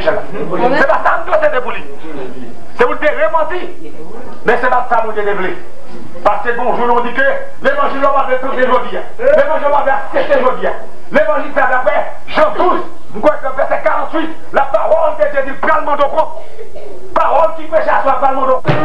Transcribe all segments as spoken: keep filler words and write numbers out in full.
Se pa sa m te te pou li. Se pou l te repanti. Men se pa sa Bondye te vle. Paske gon jou nou di ke levanjil la pa vle tande jodi a. Levanjil la pa vle aksepte jodi a. Levanjil sa daprè Jan douz, m kwè ke vèsè karanntuit, lapawòl de Dye di l pral mande w kont. Pawòl ki preche aswè a pral mande w kont.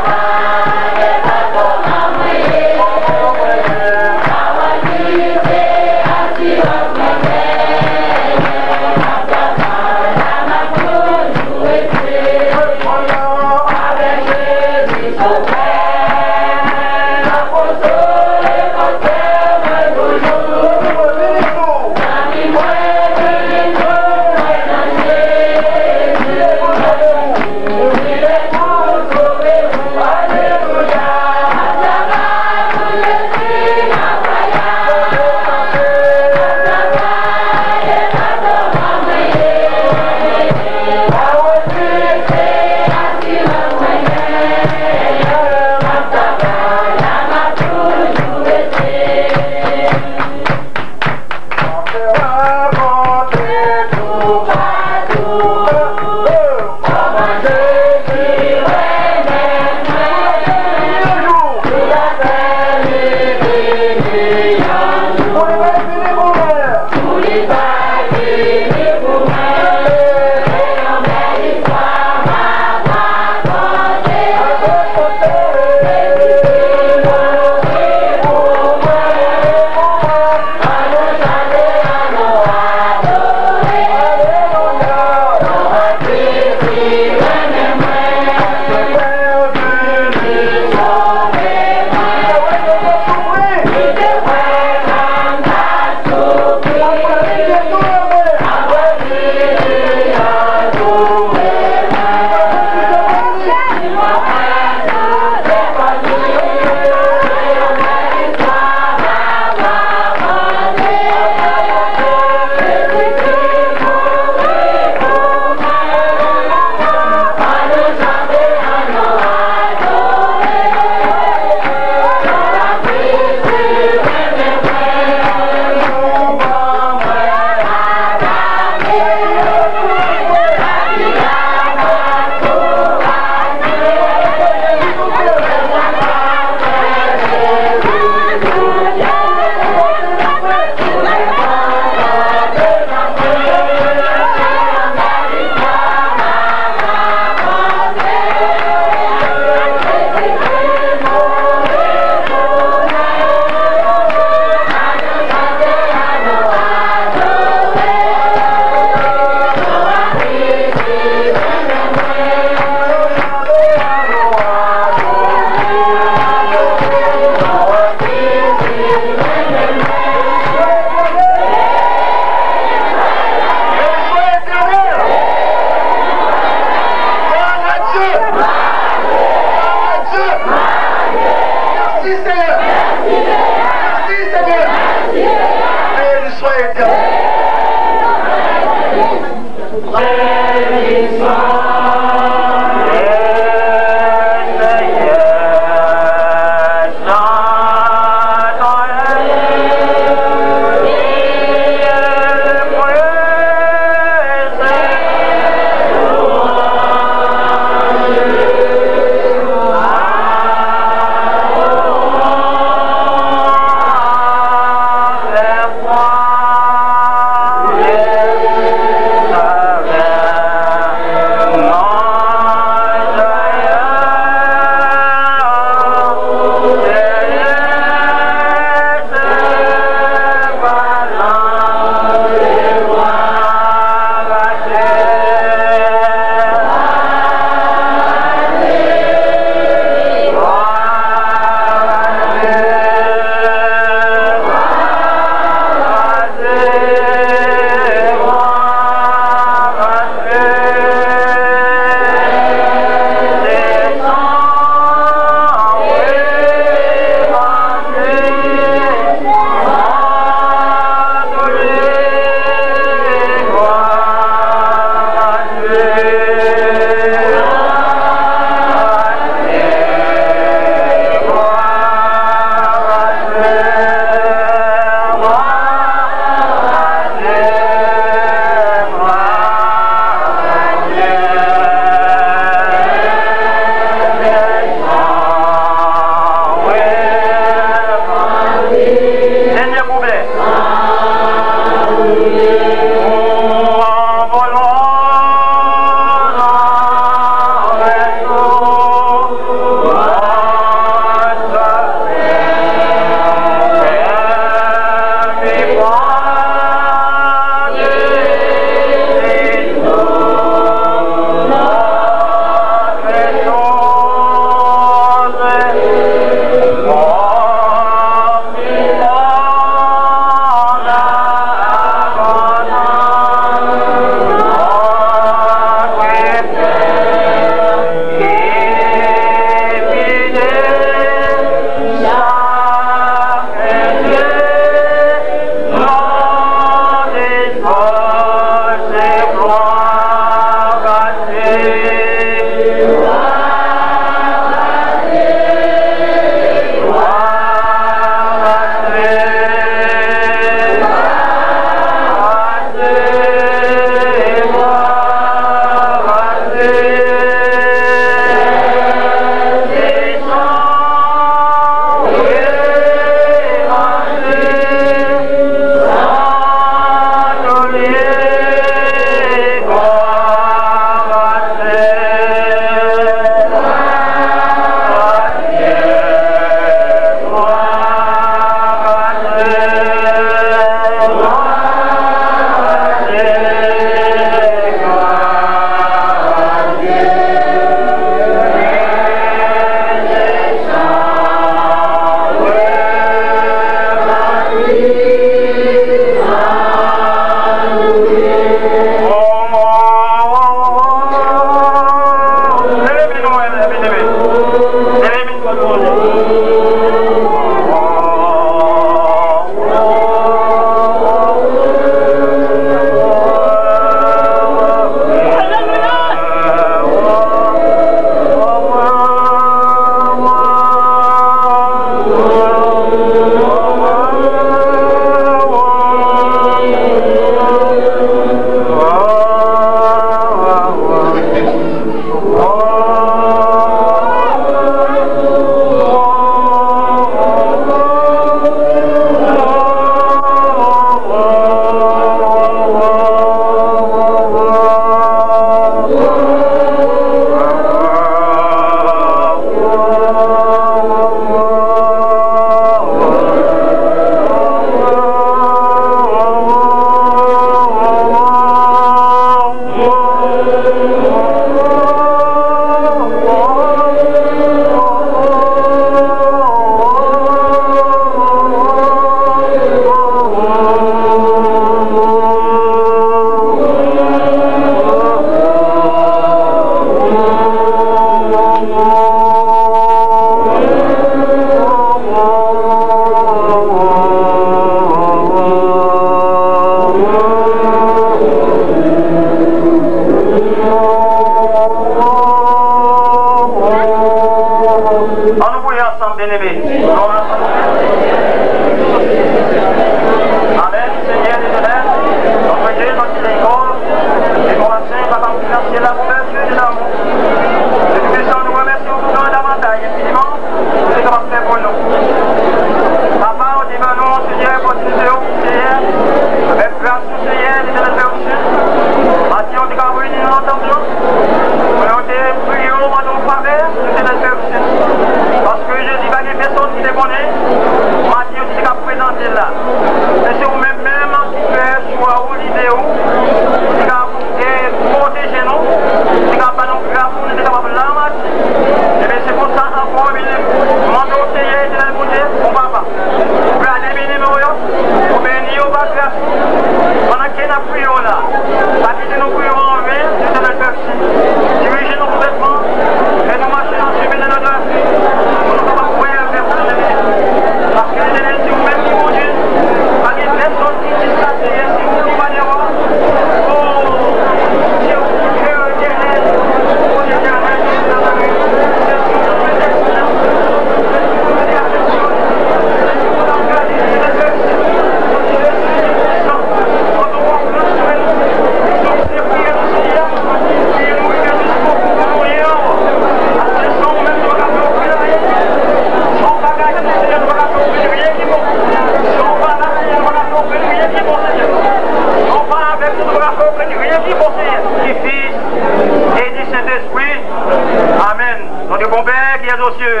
Amèn. Notre bon Père qui es aux cieux,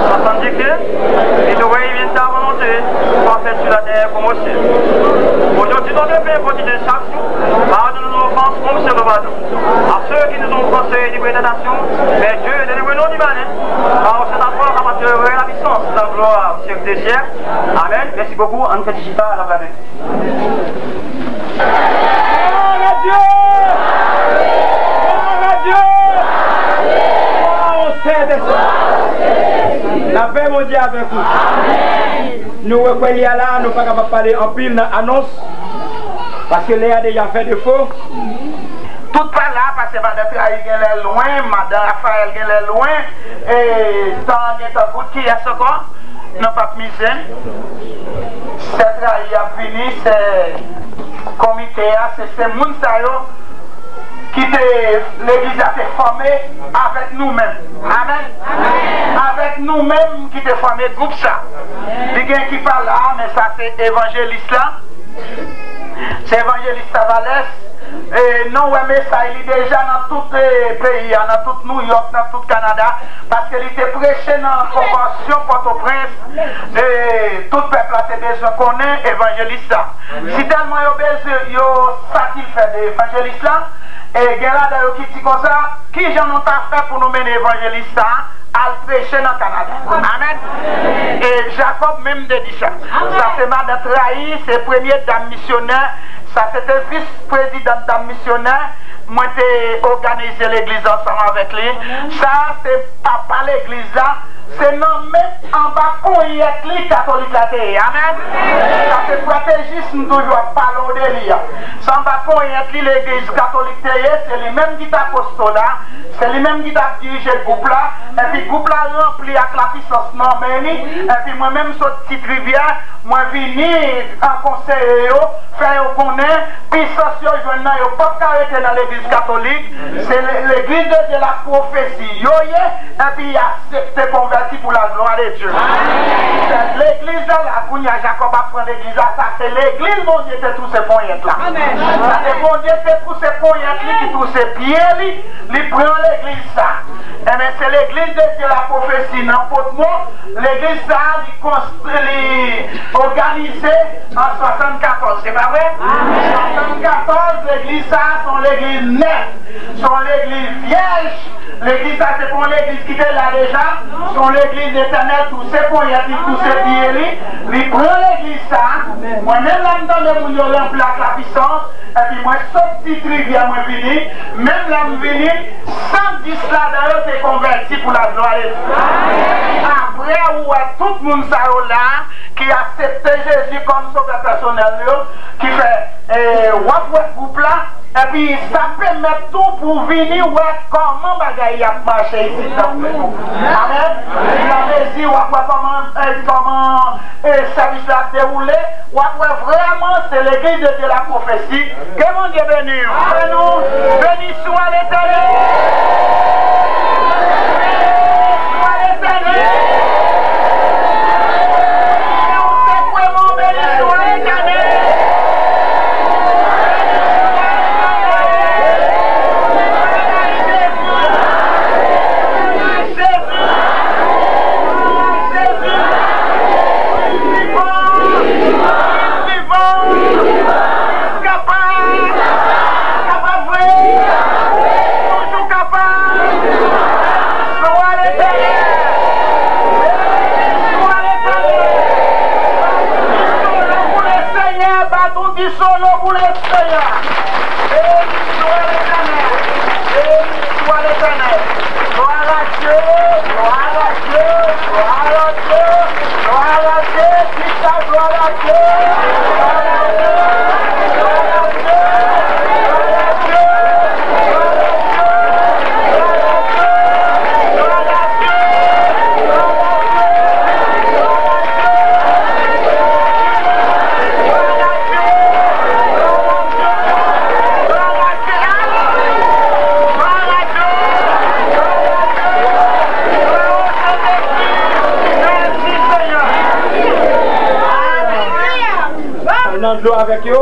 soit sanctifié, et que ta volonté soit faite sur la terre comme au ciel. Aujourd'hui, notre pain quotidien chaque jour, pardonne nos offenses comme nous pardonnons à ceux qui nous ont offensés, et ne nous mets pas en tentation, mais Dieu, délivre-nous du malin, car c'est à toi la partie, la puissance, la gloire, au siècle des siècles. Amèn. Mèsi bokou. Ann fè digital la. Glwa a Dye! Glwa a Dye! Glwa o Sentespri! Lapè Bondye avèk ou. Nou wè kwè li a la, nou pa kapab pale anpil nan anons, paske lè a deja fè defo. Tout pa la, paske madan Trayi genlè lwen, madan Rafaèl genlè lwen, e tan an gentan kout, kiyès ankò? Nan p ap mize. Sè Trayi ap vini, sè komite a, se, se moun sa yo ki te, legliz la te fòme avèk nou menm. Amèn. Avèk nou menm ki te fòme gwoup sa. Li gen ki pa la, men sa se evanjelis la. Se evanjelis Savalès. E, nou wè mesaj li deja nan tout, e, peyi a, nan tout Nouyòk, nan tout Kanada, paske li te preche nan konvansyon Pòtoprens, e, tout pèp la te bezwen konnen evanjelis la. Si tèlman yo bezwen, yo satisfè de evanjelis la, e gen ladan yo ki di konsa, kijan nou ta fè pou nou mennen evanjelis sa al preche nan Kanada? Amèn. E Jakòb menm te di sa. Sa se madan Trayi, se premye dam misyonè. Sa se te vis prezidant dam misyonè. Mwen te òganize legliz ansanm avèk li. Sa se papa legliz la. Se nan men anba ponyèt li katolik la te ye. Amèn. Sa se estratejis m toujou ap pale w de li a. Se anba ponyèt li legliz katolik te ye. Se li menm ki t apostola. Se li menm ki t ap dirije gwoup la. Epi gwoup la ranpli ak lapisans nan men li. Epi mwen menm sot Ti Rivyè, mwen vini an konseye yo, fè yo konnen, pisans yo jwenn nan yo p ap ka rete nan legliz katolik, se le-, legliz de Dye la pwofesi yo ye, epi y aksepte konvèti pou la glwa de Dye. Legliz la, la, kounye a Jakòb ap pran legliz la, sa se legliz Bondye te touse ponyèt la. Sa se Bondye te touse ponyèt li, ki touse pye li, li pran legliz sa. Enben, se legliz de Dye la pwofesi nan Pòtmon, legliz sa, li konstwi, li òganize an swasannkatòz, se pa vre? Swasannkatòz, legliz sa, se yon legliz nèf, se yon legliz vyèj. Legliz sa, se pa yon legliz ki te la deja, se yon legliz Letènèl touse ponyèt li, touse pye li, li pran legliz sa. Mwen menm, lè m tande moun yo ranpli ak lapisans, epi mwen sot Ti Rivyè, mwen vini, menm lè m vini, san dis ladan yo te konvèti pou la glwa de Dye. Apre ou wè tout moun sa yo la ki aksepte Jezi kòm sovè pèsonèl yo, ki fè, e, w ap wè gwoup la, epi sa pèmèt tou pou w vini wè kòman bagay y ap mache isit nan Pòtmon. Amèn. Epi nan mezi w ap wè kòman, e, kòman, e, sèvis la ap dewoule, w ap wè vrèman se legliz de Dye la pwofesi. Ke Bondye beni w. Ke nou beni sou a Letènèl. Sou a Letènèl. Ke w sekwe men w, beni sou a Letènèl. Jezi. Jezi. Vivan. Vivan. Kapab. Kapab vre. Toujou kapab. Glwa Letènèl. Glwa Letènèl. Di solo pou Lesenyè, bat yon ti solo pou Lesenyè. Beni swa Letènèl. Beni swa Letènèl. Glwa a Dye, glwa a Dye, glwa a Dye, glwa a Dye, di sa glwa a Dye. Nou nan dlo avèk yo,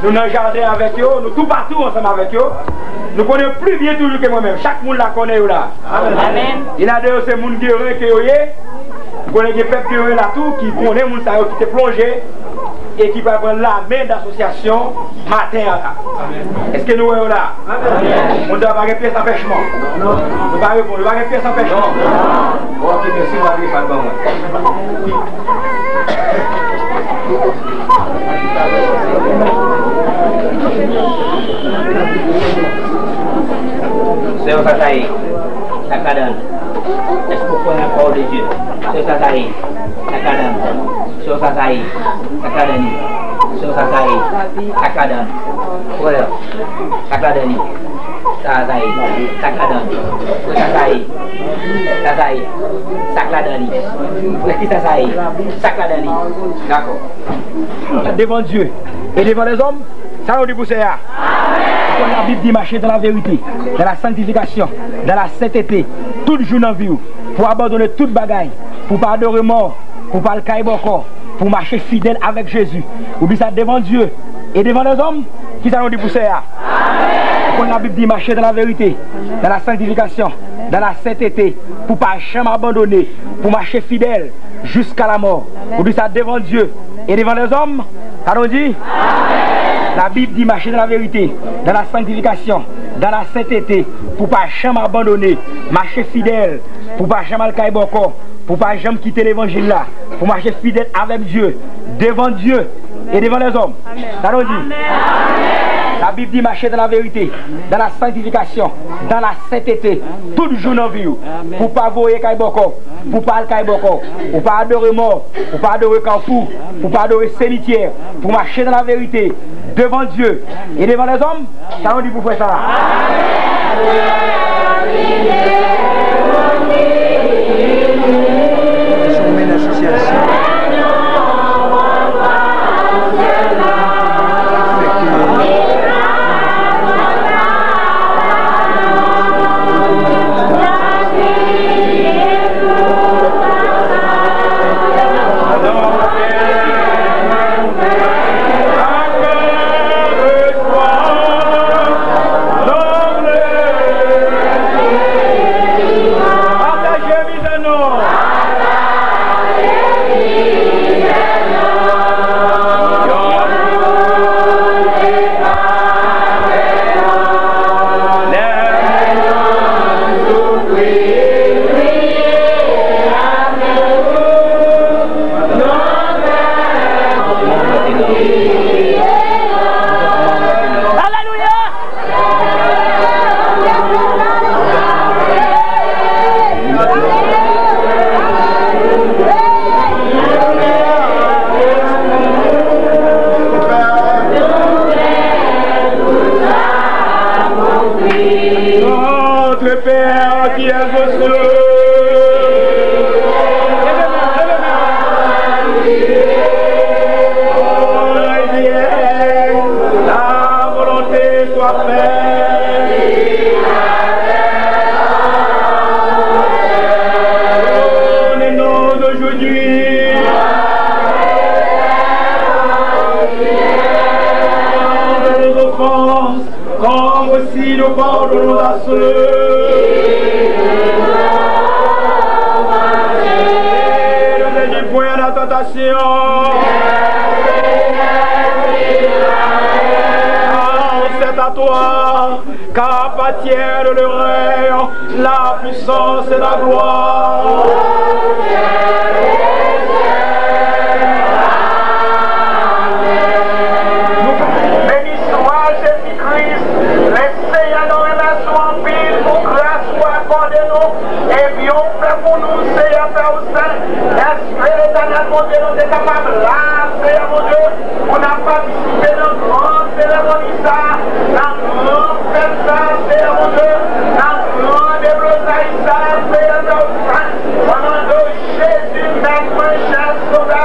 nou nan jaden avèk yo, nou toupatou ansanm avèk yo. Nou konnen yo pli byen toujou ke mwen menm. Chak moun la konnen yo la. Amèn. Amèn. Yonn nan de yo se moun Guérin ke yo ye. M konnen gen pèp Guérin la tou ki konnen moun sa yo ki te plonje e ki pral pran lamen dasosyasyon maten an la. Èske nou wè yo la? Moun sa yo pa gen pyès anpèchman. Nou pa reponn, yo pa gen pyès anpèchman. Bon, ok, mèsi, w ap refè l ban mwen. Sè yo, sa sa ye? Sa k ladan l? Èske w kwè nan pawòl de Dye? Sè yo, sa sa ye? Sa k ladan l? Sè yo, sa sa ye? Sa k ladan li? Sè yo, sa sa ye? Sa k ladan l? Frè, sa k ladan li? Sa sa ye? Sa k ladan l? Frè, sa sa ye? Sa sa ye? Sa k ladan li? Frè, ki sa sa ye? Sa k ladan li? Dakò. Devan Dye e devan lèzòm, sa nou di pou Seyè a? Amen. Comme la Bible dit, marcher dans la vérité, dans la sanctification, dans la sainteté, tout jou nan vi w, pou abandone tout bagay, pou pa adore mò, pou pa al kay bòkò, pou mache fidèl avèk Jezi. Ou di sa devan Dye e devan lèzòm, ki sa nou di pou Seyè a? Amen. Comme la Bible dit, marcher dans la vérité, dans la sanctification, dans la sainteté, pou pa janm abandone, pou mache fidèl jiska lamò. Ou di sa devan Dye e devan lèzòm, sa nou di? Amen. La Bible dit, marcher dans la vérité, dans la sanctification, dans la sainteté, pou pa janm abandone, mache fidèl, pou pa janm al kay bòkò, pou pa janm kite levanjil la, pou mache fidèl avèk Dye, devan Dye e devan lèzòm. Sa nou di? Amen. La Bible dit, marcher dans la vérité, dans la sanctification, dans la sainteté, tout jou nan vi w, pou pa voye kay bòkò, pou pa al kay bòkò, pou pa adore mò, pou pa adore kafou, pou pa adore simityè, pou mache dans la vérité, devan Dye e devan lèzòm. Sa nou di pou frè sa a? Alelouya! Notre Père qui es aux cieux, ta volonté soit faite. Pardonne-nous aujourd'hui nos offenses, comme aussi nous pardonnons à ceux qui nous ont offensés. Ne nous induis point en tentation, car c'est à toi, car appartiennent le règne, la puissance et la gloire. Beni swa Jezi Kris, Senyè, nou remèsye w anpil pou gras ou akòde nou, e byen w fè pou nou, Senyè, Pè ou Sen. Èske, Letènèl Bondye, nou te kapab la, Senyè Bondye, pou n ap patisipe nan gran seremoni sa a, nan gran fèt sa a, Senyè Bondye, nan gran deblozay sa a, Senyè, Pè ou Sen? Nan non de Jezi, Mèt mwen, chè sovè,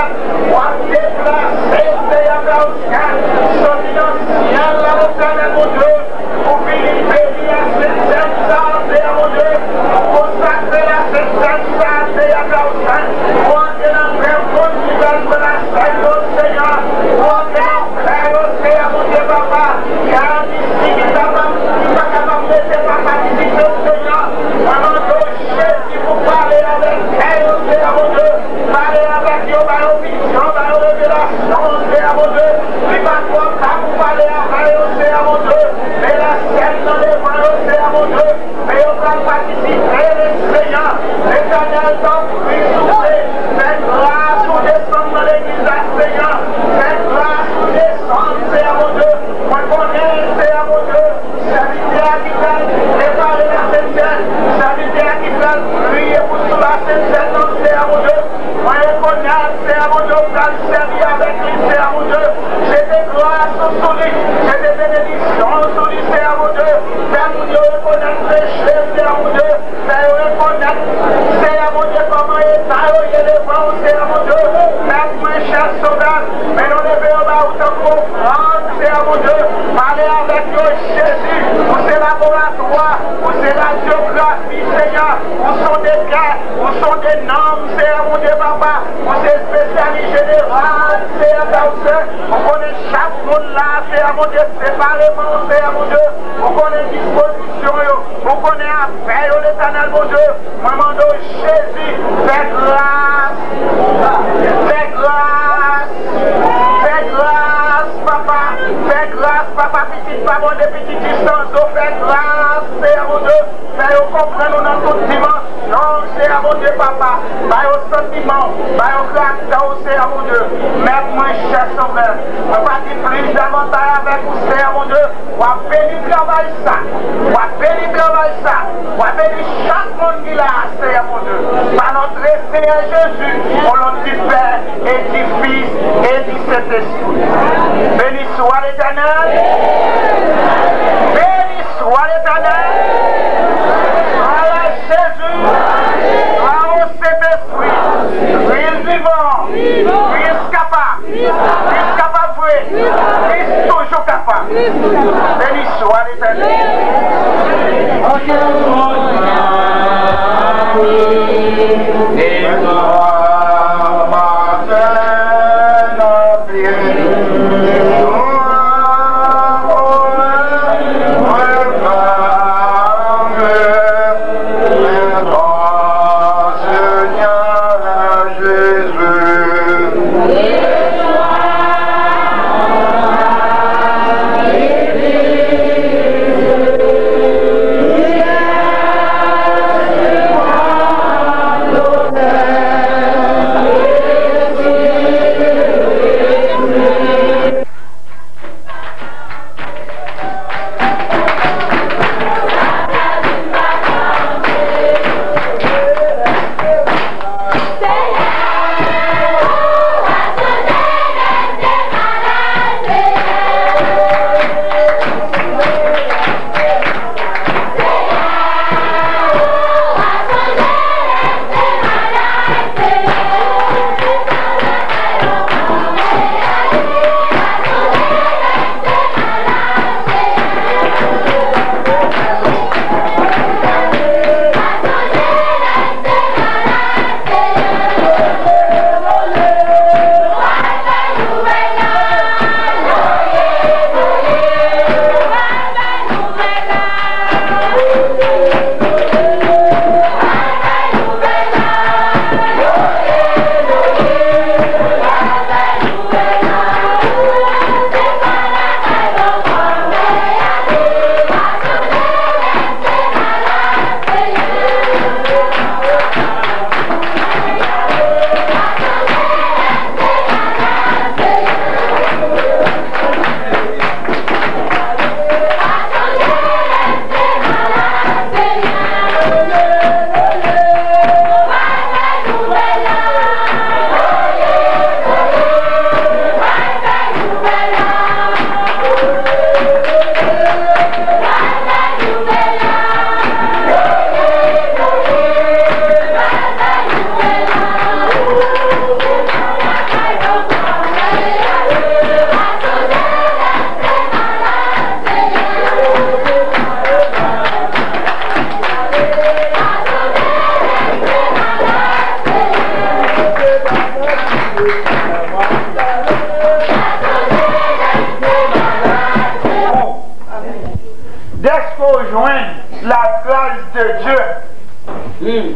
w ap deplase, Senyè, Pè ou Sen, soti nan syèl la, Letènèl Bondye, pou vini beni Lasent Sèn sa a, Senyè Bondye, pou konsakre Lasent Sèn sa a, Senyè, Pè ou Sen, pou antre nan kè moun ki pral pran Lasent yo, Senyè, pou antre nan kè yo, Senyè Bondye, Papa, ki ap isi, ki kapab, ki pa kapab Se pa patisipe, Senyè. Mwen mande w, Jezi, pou pale avèk kè yo, Senyè Bondye. Pale avèk yo, ba yo vizyon, ba yo revelasyon, Senyè Bondye. Li pa twò ta pou pale avè yo, Senyè Bondye. Men lè sèn nan devan yo, Senyè Bondye. Men yo pral patisipe, Senyè. Letènèl, tanpri, souple, fè gras ou desann nan legliz la, Senyè. Fè gras ou desann, Senyè Bondye. Mwen konnen, Senyè Bondye, sèvitè a ki pral prepare lasent sèn, sèvitè a ki pral priye pou sou lasent sèn nan, Senyè Bondye. Mwen rekonèt, Senyè Bondye, ou pral sèvi avèk li, Senyè Bondye. Jete gras ou sou li, jete benediksyon ou sou li, Senyè Bondye. Fè moun yo rekonèt peche, Senyè Bondye. Fè yo rekonèt, Senyè Bondye, kòman eta yo ye devan ou, Senyè Bondye. Mèt mwen, chè Sovè, men nou leve yo ba ou tankou ofrann, Senyè Bondye. Pale avèk yo, Jezi. Ou se laboratwa, ou se radyografi, Senyè. Ou sonde kè, ou sonde nanm, Senyè Bondye, papa. Ou se espesyalis jeneral, Senyè, Pè ou sent. Ou konnen chak moun la, Senyè Bondye, separeman, Senyè Bondye. Ou konnen dispozisyon yo. Ou konnen afè yo, Letènèl Bondye. Mwen mande w, Jezi, fè gras. Fè gras. Fè gras, papa. Fè gras, papa. Pitit pa bon de pitit distans, fè gras, Senyè Bondye. Fè yo konprann ou nan tout dimansyon, Senyè Bondye, papa. Ba yo santiman w, ba yo karaktè w, Senyè Bondye. Mèt mwen, chè Sovè, mwen pa di plis davantay avèk ou, Senyè Bondye. W ap beni travay sa. W ap beni travay sa. W ap beni chak moun ki la a, Senyè Bondye. Pa notre Seigneur Jésus, au nom du Père et du Fils et du Saint-Esprit. Beni swa Letènèl. Beni swa Letènèl. Glwa a Jezi. Glwa o Sentespri. Kris vivan. Kris kapab. Kris kapab vre. Kris toujou kapab. Beni swa Letènèl. de Dieu. Hmm.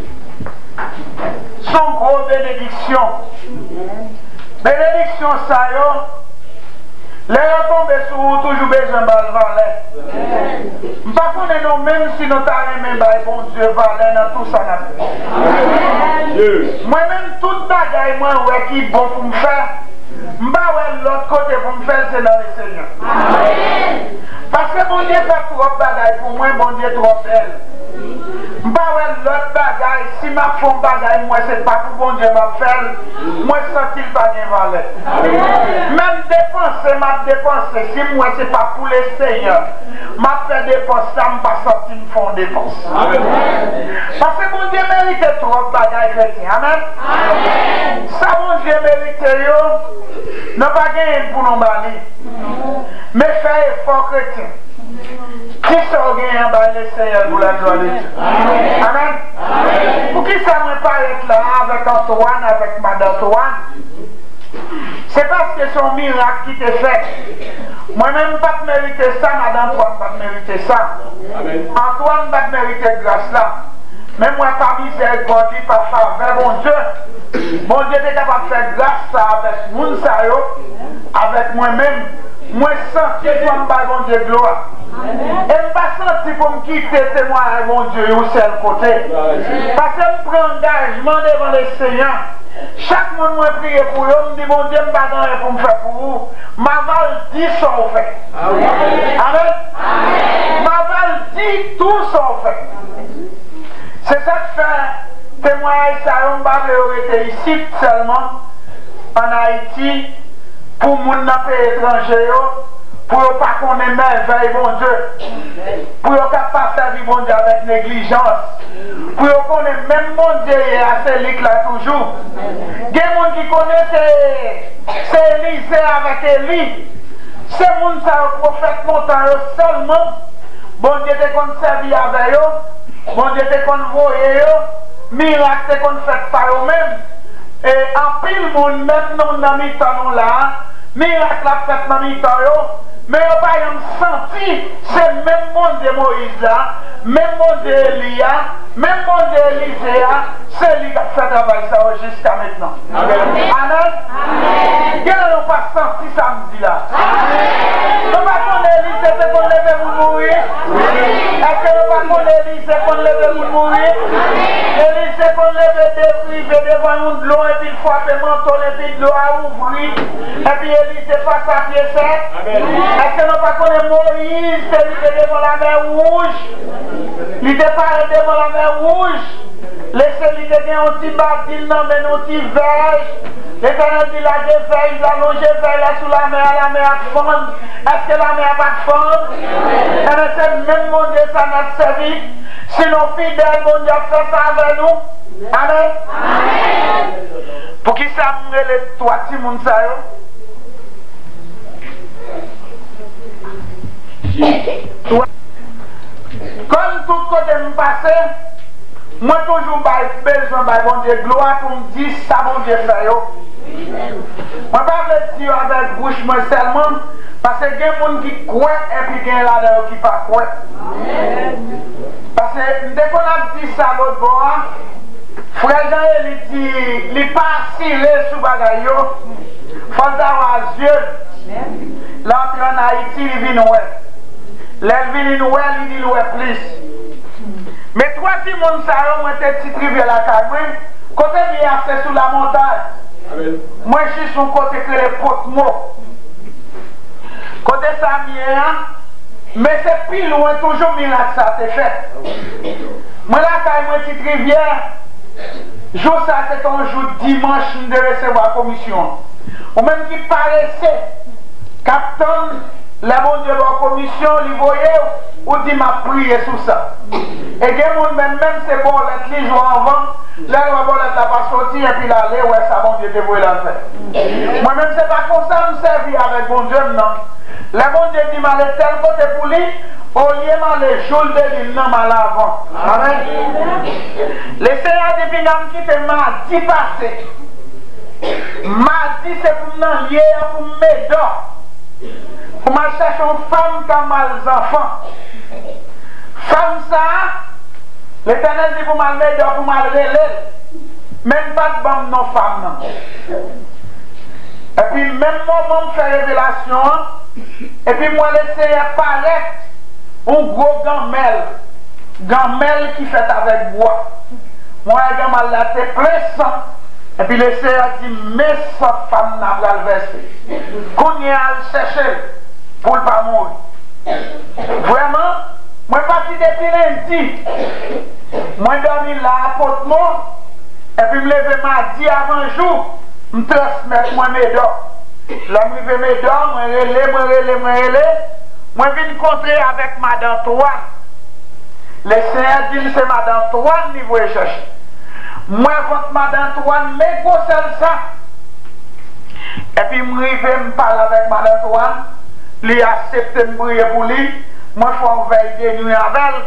Se yon gwo benediksyon. Benediksyon sa yo, lè yo tonbe sou ou, ou toujou bezwen ba l valè. M pa konnen nou menm si nou ta renmen bay Bondye valè nan tou sa n ap fè. Mwen menm, tout bagay mwen wè ki bon pou m fè, m pa wè lòt kote pou m fè l, se nan Lesenyè. Paske Bondye fè twòp bagay pou mwen, Bondye twò bèl. M pa wè lòt bagay, si m ap fè yon bagay, m wè se pa pou Bondye m ap fè l, mwen santi l pa gen valè. Menm depanse m ap depanse, si m wè se pa pou Lesenyè m ap fè depans la, m pa santi m fè yon depans. Paske Bondye merite twòp bagay, kretyen. Amèn. Sa Bondye merite yo, nou pa genyen l pou nou ba li. Men fè efò, kretyen. Kisa w genyen anba Lesenyè pou laglwa de Dye? Amèn. Poukisa mwen parèt la avèk Antoine, avèk Mad Antoine? Se paske se yon mirak ki te fèt. Mwen menm, m pa t merite sa, Mad Antoine pa t merite sa. Antoine pa t merite gras la. Men m wè pa mizèrikòd li, pa favè Bondye, Bondye te kapab fè gras sa avèk moun sa yo, avèk mwen menm. Mwen santi fò m bay Bondye glwa. E m pa santi pou m kite temwayaj Bondye yon sèl kote. Paske m pran angajman devan Lesenyè. Chak moun mwen priye pou yo, m di, Bondye, m pa gen anyen pou m fè pou ou. M ava l di sa w fè. Amèn. M ava l di tou sa w fè. Se sa k fè temwayaj sa yo, m pa vle yo rete isit sèlman, ann Ayiti, pou moun nan peyi etranje yo, pou yo pa konnen mèvèy Bondye, pou yo ka pa sèvi Bondye avèk neglijans, pou yo konnen menm Bondye ye a, se li k la toujou. Gen moun ki konnen se, se Elize avèk Eli. Se moun sa yo, pwofèt lontan yo sèlman, Bondye te konn sèvi avè yo, Bondye te konn voye yo, mirak te konn fèt pa yo menm. E anpil moun, menm nou nan mitan nou la a, mirak la fèt nan mitan yo, men yo pa janm santi se menm Bondye Moyiz la, menm Bondye Eli a, menm Bondye Elize a, se li k ap fè travay sa yo jiska mentnan. Amèn. Gen lè nou pa santi sa m di la. Nou pa konnen Elize te konn leve moun mouri? Èske nou pa konnen Elize konn leve moun mouri? Elize konn leve de, rive devan yon dlo epi l frape manto l epi dlo a ouvri. Epi Elize pase a pye sèk. Èske nou pa konnen Moyiz te rive devan lamè wouj? Li te parèt devan lamè wouj. Lese li te gen yon ti badil nan men l, yon ti vèj. Letènèl di, lage vèj la, lonje vèj la sou lamè a, lamè ap fann. Èske lamè a pa t fann? Enben, se menm Bondye sa n ap sèvi. Si nou fidèl, Bondye ap fè sa avè nou. Amèn. Poukisa m rele twa timoun sa yo? Kòm tout kote m pase, mwen toujou bay, bezwen bay Bondye glwa pou m di sa Bondye fè yo. Mwen pa vle di yo avèk bouch mwen sèlman, paske gen moun ki kwè epi gen ladan yo ki pa kwè. Paske m te konn ap di sa lòt bò a, Frè Jean Élie di li pa asire sou bagay yo, fò l ta wè a zye l. Lè antre ann Ayiti, li vin wè. Lè l vin, li wè, li di l wè plis. Men twa timoun sa yo, mwen te Ti Rivyè lakay mwen. Kote m ye a, se sou lamontay. Mwen jis yon kote k rele Potmo. Kote sa m ye a, men se pi lwen toujou mirak sa te fèt. Mwen lakay mwen Ti Rivyè, jou sa se te yon jou dimanch m te resevwa komisyon. Ou menm ki parese, k ap tann lè Bondye ba w komisyon, li voye w, ou di, "M ap priye sou sa." E gen moun menm, menm se bòlèt li jou anvan, lè l wè bòlèt la pa soti, epi l ale, wè sa Bondye te voye l al fè. Mwen menm, se pa konsa m sèvi avèk Bondye m nan. Lè Bondye di m ale tèl kote pou li, olye m ale jou l de li m nan, m al avan. Amèn. Lesenyè di, "Pinga m kite madi pase." Madi se pou m nan lye a, pou m medò. Pou m al chèche yon fanm k a mal zanfan. Fanm sa a, Letènèl di pou m al Medò, pou m al rele l. Men l pa t ban m non fanm nan. Epi, menm moman m fè revelasyon an, epi m wè Lesenyè parèt yon gwo ganmèl, ganmèl ki fèt avèk bwa. Mwen wè ganmèl la te plen san, epi Lesenyè di m, men san fanm nan pral vèse. Kounye a, al chèche l pou l pa mouri. Vrèman, mwen pati depi lendi. Mwen dòmi la a Pòtmo, epi m leve madi avan jou, m transmèt mwen Medò. Lè m rive Medò, mwen rele, mwen rele, mwen rele, mwen vin kontre avèk Madan Twann. Lesenyè di m se Madan Twann li voye chèche. M wè vant Madan Twann, men gwosè l sa. Epi m rive, m pale avèk Madan Twann, li aksepte m priye pou li, mwen fè yon vèy de nwi avè l.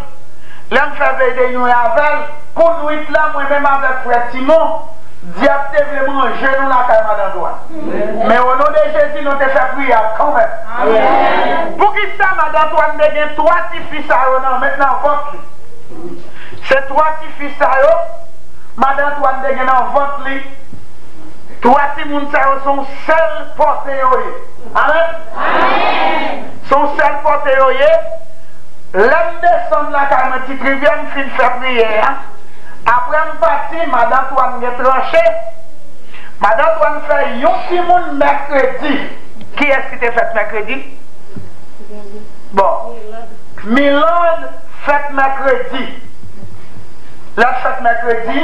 Lè m fè vèy de nwi avè l, pou nwit la, mwen menm avèk frè Timon, dyab te vle manje nou lakay Madan Twann. Men o non de Jezi, nou te fè priyè a kanmenm. Poukisa Madan Twann te gen twa tifi sa yo nan men, nan vant li? Se twa tifi sa yo, Madan Twann te gen nan vant li. Twa timoun sa yo se yon sèl pòte yo ye. Amèn? Se yon sèl pòte yo ye. Lè m desann lakay mwen Ti Rivyè, m fin fè priyè a. Apre m pati, Madan Twann gen tranche. Madan Twann fè yon timoun mèkredi. Kiyès ki te fèt mèkredi? Bon, Miland fèt mèkredi. Lè l fèt mèkredi,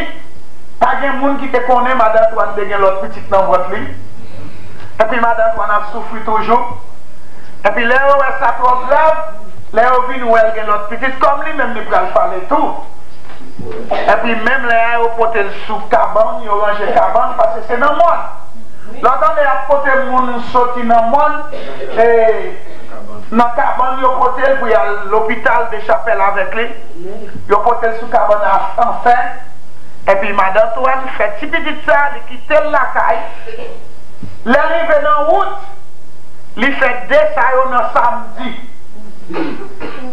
pa gen moun ki te konnen Madan Twann te gen lòt pitit nan vant li. Epi Madan Twann ap soufri toujou. Epi lè yo wè sa twò grav, lè yo vin wè l gen lòt pitit, kòm li menm li pral pale tou. Epi menm lè a, yo pote l sou kabann, yo ranje kabann, paske se nan mòn. Lòt ane, y ap pote moun soti nan mòn, e, nan kabann yo pote l pou y al lopital Dechapèl avèk li. Yo pote l sou kabann a, an fè. Epi Madan Twann fè ti pitit sa, li kite l lakay. Lè l rive nan wout, li fè de sa yo nan samdi.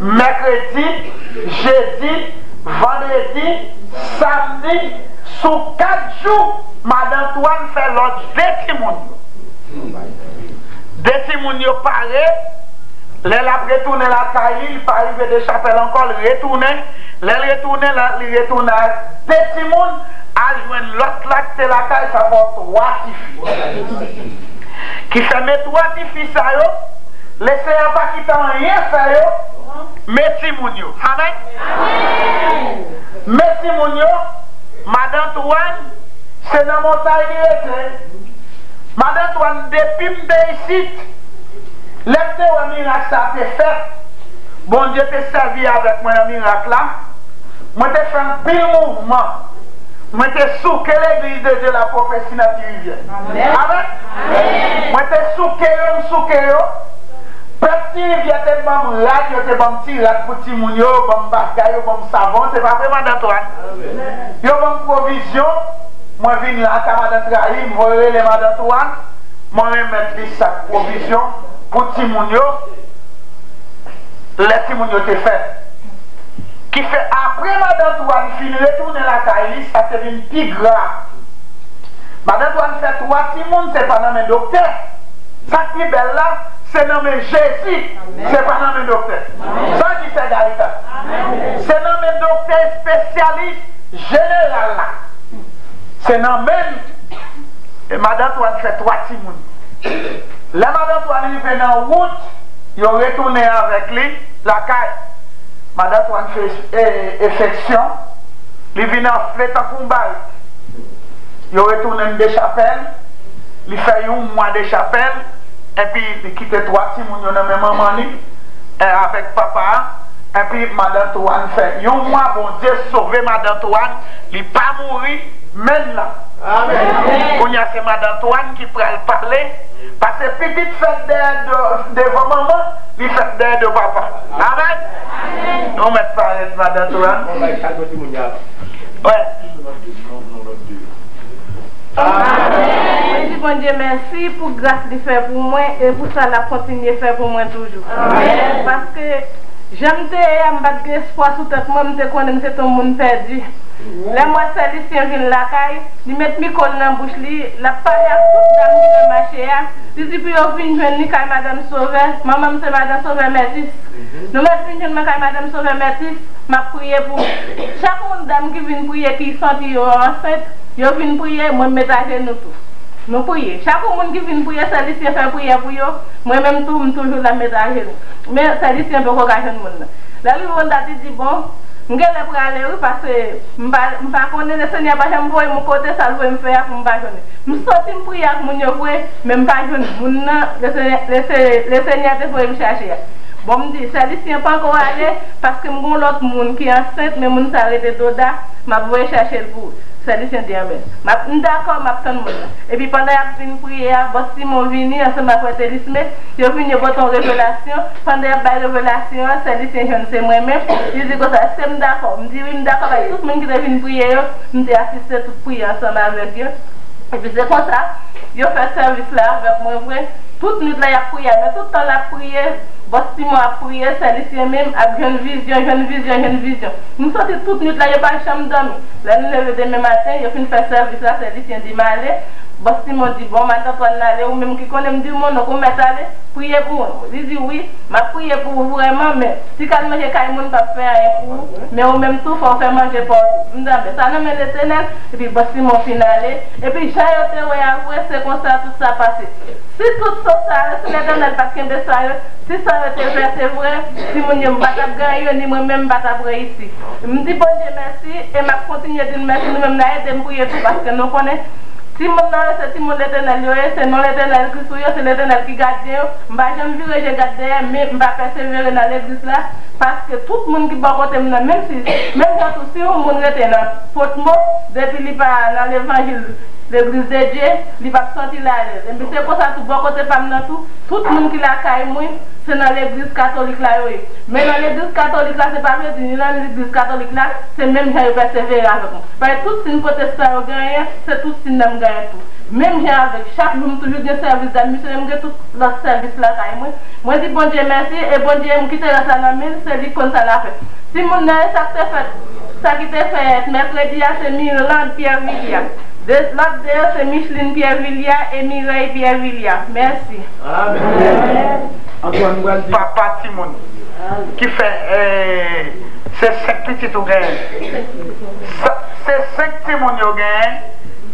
Mèkredi, jedi, vandredi, samdi, sou kat jou, Madan Twann fè lòt de timoun yo. De timoun yo pare, lè l ap retounen lakay li, li pa rive Dechapèl ankò, li retounen. Lè l retounen la, li retounen ak de timoun, al jwenn lòt la ki te lakay, sa fè twa tifi. Ki fè men twa tifi sa yo, Lesenyè pa kite anyen fè yo, men timoun yo. Amèn. Men timoun yo, Madan Twann, se nan montay li rete. Madan Twann, depi m te isit, lè m te wè mirak sa a te fèt, Bondye te sèvi avèk mwen nan mirak la. Mwen te fè anpil mouvman. Mwen te souke Legliz de Dye Lapwofesi nan Ti Rivyè. Amèn. Mwen te souke yo, m souke yo. Pèp Ti Rivyè te ban m rad, yo te ban m ti rad pou timoun yo, yo ban m bagay, yo ban m savon. Se pa vre, Madan Twann? Yo ban m pwovizyon. Mwen vin la, ka madan trayi, m voye rele Madan Twann. Mwen remèt li sak pwovizyon pou timoun yo. Lè timoun yo te fèt. Ki fè, apre Madan Twann fin retounen lakay li, sa te vin pi grav. Madan Twann fè twa timoun, se pa nan men doktè. Sa k pi bèl la, se nan men Jezi, se pa nan men doktè. Sa di sè Galita. Se nan men doktè espesyalis jeneral la. Se nan men l. E Madan Twann fè twa timoun. Lè Madan Twann rive nan wout, yo retounen avèk li lakay. Madan Twann fè, e, enfeksyon. Li vin anfle tankou yon barik. Yo retounen l Dechapèl. Li fè yon mwa Dechapèl. Epi li kite twa timoun yo nan men manman li, e, avèk papa a. Epi Madan Twann fè yon mwa, Bondye sove Madan Twann, li pa mouri, menm la. Amèn. Kounye a se Madan Twann ki pral pale, paske pitit fèt dèyè de-, devan manman, li fèt dèyè de papa. Amèn. Nou mèt parèt, Madan Twann. Wè. Mwen di Bondye mèsi pou gras li fè pou mwen e pou sa l ap kontinye fè pou mwen toujou. Paske Jan m te ye a, m pa t gen espwa sou tèt mwen, m te konnen m se t yon moun pèdi. Lè m wè Sè Lisyen vin lakay, li met mikwo l nan bouch li, l ap pale ak tout dam ki nan mache a. Li di pou yo vin jwenn li kay Madanm Sovè. Manman m se Madan Sovè Mètis. Nou mèt vin jwenn mwen kay Madanm Sovè Mètis, m ap priye pou ou. Chak moun dam ki vin priye, ki santi yo ansent, yo vin priye, mwen m met ajenou tou. Nou priye. Chak yon moun ki vin priye, Sè Lisyen fè priyè pou yo. Mwen menm tou, m toujou la, m met ajenou. Men Sè Lisyen poko ka jwenn moun nan. Lè l rive yon dat, li di, bon, m genlè prale, wi, paske m pa, m pa konnen, Lesenyè pa janm voye m yon kote, sa l voye m fè a pou m pa jwenn li. M soti, m priye ak moun yo vre, men m pa jwenn moun nan, Lesenyè, Lesenyè, Lesenyè te voye m chache a. Bon, m di, Sè Lisyen panko ale, paske m gen yon lòt moun ki ansent, men moun sa rete Doda, m ap voye chache l pou ou. Sè Lisyen di, anben, m ap, m dakò, m ap tann moun nan. Epi pandan y ap vin priye a, Bòs Simon vini ansanm ak Frè Telisme, yo vin, yo pote yon revelasyon. Pandan y ap bay revelasyon an, Sè Lisyen jwenn se mwen menm. Li di konsa, èske m dakò? M di, wi, m dakò, paske tout moun ki te vin priye yo, m te asiste tout priyè ansanm avèk yo. Epi se konsa, yo fè sèvis la avèk mwen vre. Tout nwit la, y ap priye, men tout tan l ap priye, Bòs Simon ap priye, Sè Lisyen menm ap jwenn vizyon, jwenn vizyon, jwenn vizyon. M santi tout nwit la, yo pa janm dòmi. Lè n leve demen maten, yo fin fè sèvis la, Sè Lisyen di m ale. Bòs Simon di, bon, Madan Antwàn ale, ou menm ki konnen, m di, mon onk, ou mèt ale, priye pou mwen. Li di, wi, m ap priye pou ou vrèman, men si k al manje kay moun p ap fè anyen pou ou, men ou menm tou, fò w fè manje pa w tou. M di, anben, sa nan men Letènèl, epi Bòs Simon fin ale. Epi jan yo te wè a vre, se konsa tout sa pase. Si tout sof sa yo, si Letènèl pa t kenbe sa yo, si san yo te vèse vre, timoun yo, m pa t ap genyen yo, ni mwen menm, m pa t ap reyisi. M di Bondye mèsi e m ap kontinye di l mèsi. Nou menm, n a ede m priye tou, paske nou konnen timoun nan yo, se timoun Letènèl yo ye, se non Letènèl ki sou yo, se Letènèl ki gadyen yo. M pa janm vire je gad dèyè, men m pa pèsevere nan legliz la, paske tout moun ki bò kote m nan, menm si, menm jan tou, si yon moun rete nan Pòtmo, depi li pa nan levanjil, Legliz de Dye, li p ap santi l alèz. Epi se konsa tou, bò kote pa m nan tou, tout moun ki lakay mwen, se nan legliz katolik la yo ye. Men nan legliz katolik la, se pa vle di ni nan legliz katolik la, se menm jan yo pèsevere avèk mwen. Paske tout siy pwotestan yo genyen, se tout siy nan m genyen tou. Menm jan avèk chak jou, m toujou gen sèvis dam misye, men m gen tout lòt sèvis lakay mwen. Mwen di Bondye mèsi, e Bondye m kite rès la nan men l, se li k konn sa l ap fè. Timoun nan, e sa k te fèt, sa ki te fèt mèkredi a, se Mirlande Pierre Villia. De, lòt de yo se Micheline Pierre Villia e Mireille Pierre Villia. Mèsi. Amèn. Antoine, m pral di papa timoun ki fè, eh, se senk pitit ou genyen. Sa, se senk timoun yo genyen,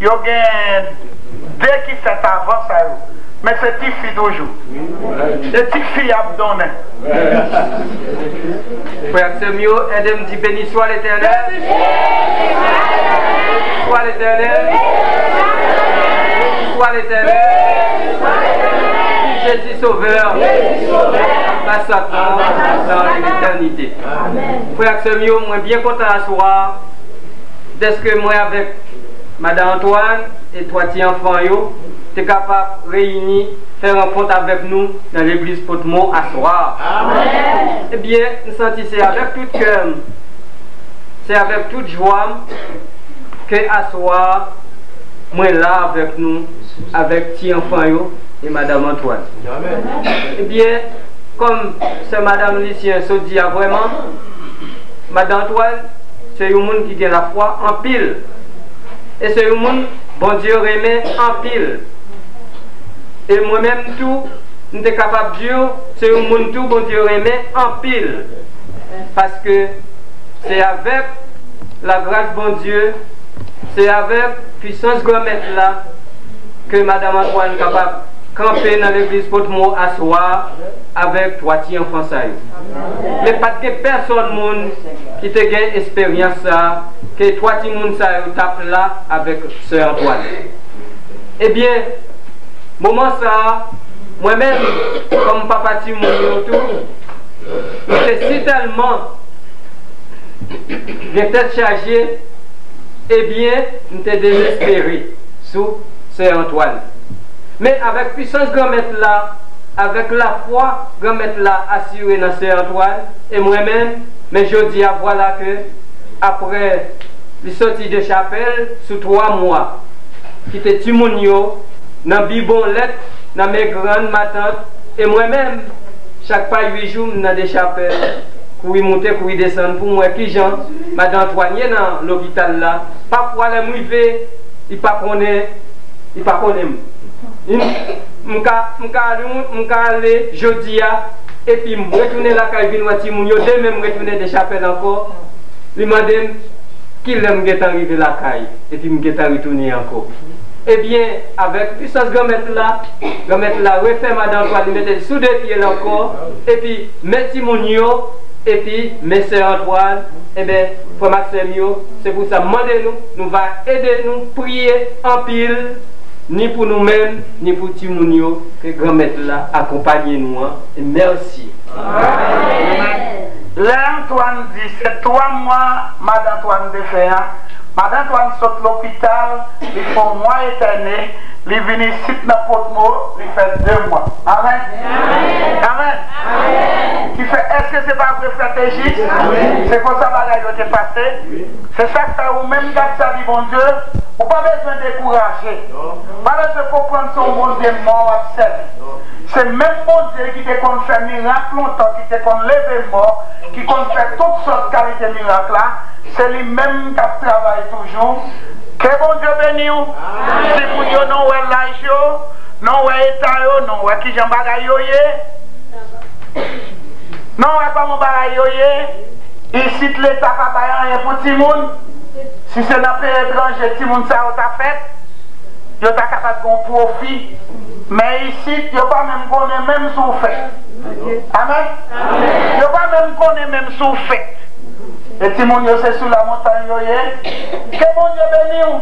yo gen de ki fèt avan sa yo. Men se tifi toujou. Se tifi y ap donnen. Frè ak sè m yo, ede m di, Béni soit l'Éternel. Béni soit l'Éternel. Béni soit l'Éternel. Jésus Sauveur. Ba sa tan dans l'éternité. Frè ak sè m yo, mwen byen kontan aswè a dèske mwen avèk Madan Antoine e twa ti anfan yo te kapab reyini, fè rankont avèk nou nan legliz Pòtmo aswè a. Amèn. Ebyen, m santi se avèk tout kè m, se avèk tout jwa m ke aswè a mwen la avèk nou, avèk ti anfan yo e Madan Antoine. Amèn. Ebyen, kòm sè Madan Lisyen sot di a vrèman, Madan Antoine, se yon moun ki gen lafwa anpil. E se yon moun Bondye renmen anpil. E mwen menm tou, m te kapab di w, se yon moun tou Bondye renmen anpil. Paske se avèk lagras Bondye, se avèk pisans Granmèt la ke Madan Antoine kapab kanpe nan legliz Pòtmo aswè a avèk twa ti anfan sa yo. Men pa t gen pèsòn moun ki te gen esperyans sa a ke twa timoun sa yo t ap la avèk sè Antoine. Ebyen, moman sa a, mwen menm, kòm papa timoun yo tou, m te sitèlman gen tèt chaje, ebyen, m te dezespere sou sè Antoine. Men avèk pisans Granmèt la, avèk lafwa Granmèt la asire nan sè Antoine, e mwen menm, men jodi a, vwala ke, apre li soti de chapèl sou twa mwa, kite timoun yo nan bibon lèt nan men grann matant, e mwen menm, chak pa uit jou, m nan de chapèl. Kouri monte, kouri desann pou m wè kijan madan Antwàn ye nan lopital la. Pafwa lè m rive, li pa konnen, li pa konnen m. Li, m ka, m ka ale, m ka ale jodi a, epi m retounen lakay vin wè timoun yo, demen m retounen Dechapèl ankò. Li mande m kilè m gentan rive lakay, epi m gentan retounen ankò. Ebyen, avèk pisans Granmèt la, Granmèt la refè madan Antwàn, li mete l sou de pye l ankò, epi men timoun yo, epi men sè Antwàn, ebyen, frè m ak sè m yo, se pou sa m mande nou, nou va ede nou priye anpil, ni pou nou menm, ni pou timoun yo, ke Granmèt la akonpanye nou an, e mèsi. Lè Antwàn di se twa mwa madan Antwàn te fè a, madan Antwàn sot lopital, li fè yon mwa entène, li vin isit nan Pòtmo, li fè de mwa. Amèn. Amèn. Ki fè, èske se pa vre, frè Tejis? Se konsa bagay yo te pase. Se sa k fè ou menm k ap sèvi Bondye, ou pa bezwen dekouraje. Pa bezwen konprann se yon Bondye mò w ap sèvi. Se menm Bondye ki te konn fè mirak lontan, ki te konn leve mò, ki konn fè tout sòt kalite mirak la, se li menm k ap travay toujou. Ke Bondye beni w. Timoun yo, nou wè laj yo, nou wè eta yo, nou wè kijan bagay yo ye. Nou wè kòman bagay yo ye. Isit, Leta pa bay anyen pou timoun. Si se nan peyi etranje timoun sa yo ta fèt, yo ta kapab gen yon pwofi. Men isit, yo pa menm konnen menm si w fèt. Amèn? Yo pa menm konnen menm si w fèt. E timoun yo se sou lamontann yo ye. Ke Bondye beni w.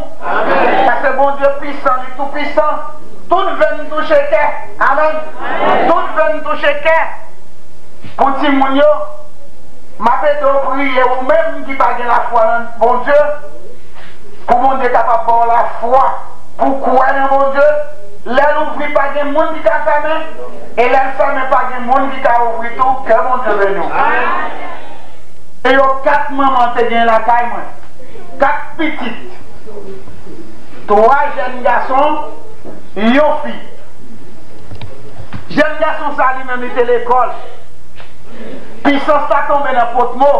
Paske Bondye pisan, li tou pisan. Tout venn touche kè. Amèn. Tout venn touche kè. Pou timoun yo, m ap ede w priye ou menm ki pa gen lafwa nan Bondye, pou Bondye kapab ba w lafwa pou kwè nan Bondye. Lè l ouvri, pa gen moun ki ka fèmen, e lè l fèmen, pa gen moun ki ka ouvri tou. Ke Bondye beni w. E yo kat manman te gen lakay mwen. Kat pitit. Twa jèn gason, yon fi. Jèn gason sa li menm li te lekòl. Pisans la tonbe nan Pòtmo.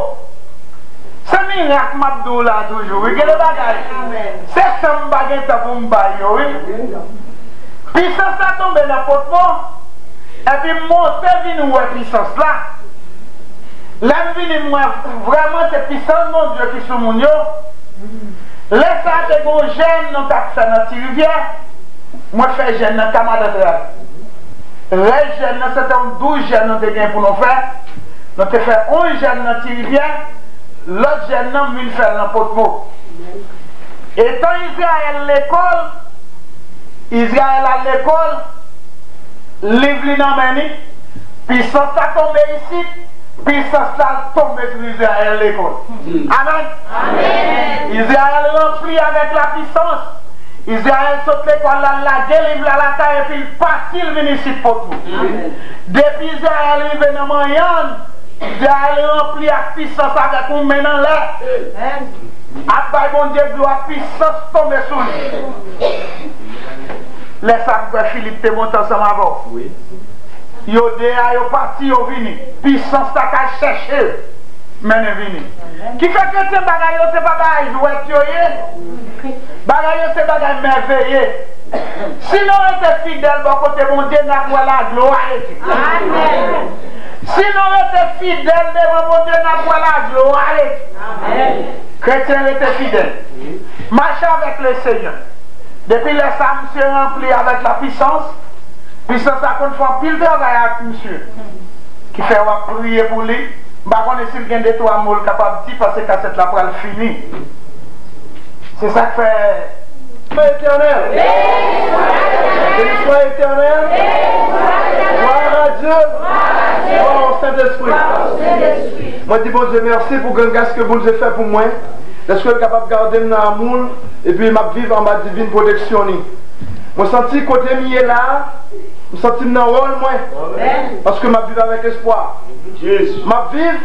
Se mirak m ap di w la toujou, wi. Gen de bagay. Se san m pa gen tan pou m bay yo, wi. Pisans la tonbe nan Pòtmo. Epi m monte vin wè pisans la. Lè m vini, m wè vrèman se pisans Bondye ki sou moun yo. Lè sa a te gen yon jèn nou t ap fè nan Ti Rivyè. Mwen fè jèn nan Kamadantral. Rès jèn nan, se te yon douz jèn nou te gen pou nou fè. Nou te fè onz jèn nan Ti Rivyè. Lòt jèn nan, m vin fè l nan Pòtmo. Etan Izrayèl lekòl, Izrayèl al lekòl, liv li nan men li, pisans la tonbe isit, pisans la tonbe sou Izrayèl lekòl. Amèn. Izrayèl ranpli avèk lapisans. Izrayèl sot lekòl la, l lage liv la lakay epi l pati, l vin isit Pòtmo. Depi Izrayèl rive nan Manyàn, Izrayèl ranpli ak pisans avèk yon men nan lè. Ap bay Bondye glwa, pisans tonbe sou li. Lè sa a, m kwè Filip te monte ansanm avè w. Yo de a, yo pati, yo vini. Pisans la ka chèche l mennen vini. Ki fè kretyen, bagay yo se pa bagay jwèt yo ye. Bagay yo se bagay mèveye. Si nou rete fidèl bò kote Bondye, n ap wè laglwa de Dye. Si nou rete fidèl devan Bondye, n ap wè laglwa de Dye. Kretyen, rete fidèl. Mache avèk Lesenyè. Depi lè sa a, misye ranpli avèk lapisans. Pisans la konn fè anpil travay ak misye. Ki fè w ap priye pou li. M pa konnen si l gen de twa mo l kapab di, paske kasèt la pral fini. Se sa k fè. Béni soit l'Éternel. Béni soit l'Éternel. Gloire à Dieu. Gloire au Saint-Esprit. Mwen di Bondye mèsi pou gran gras ke Bondye fè pou mwen. Dèske l kapab gade m nan amou l, epi m ap viv anba divin pwoteksyon li. Mwen santi kote m ye la a, m santi m nan wòl mwen. Paske m ap viv avèk espwa. M ap viv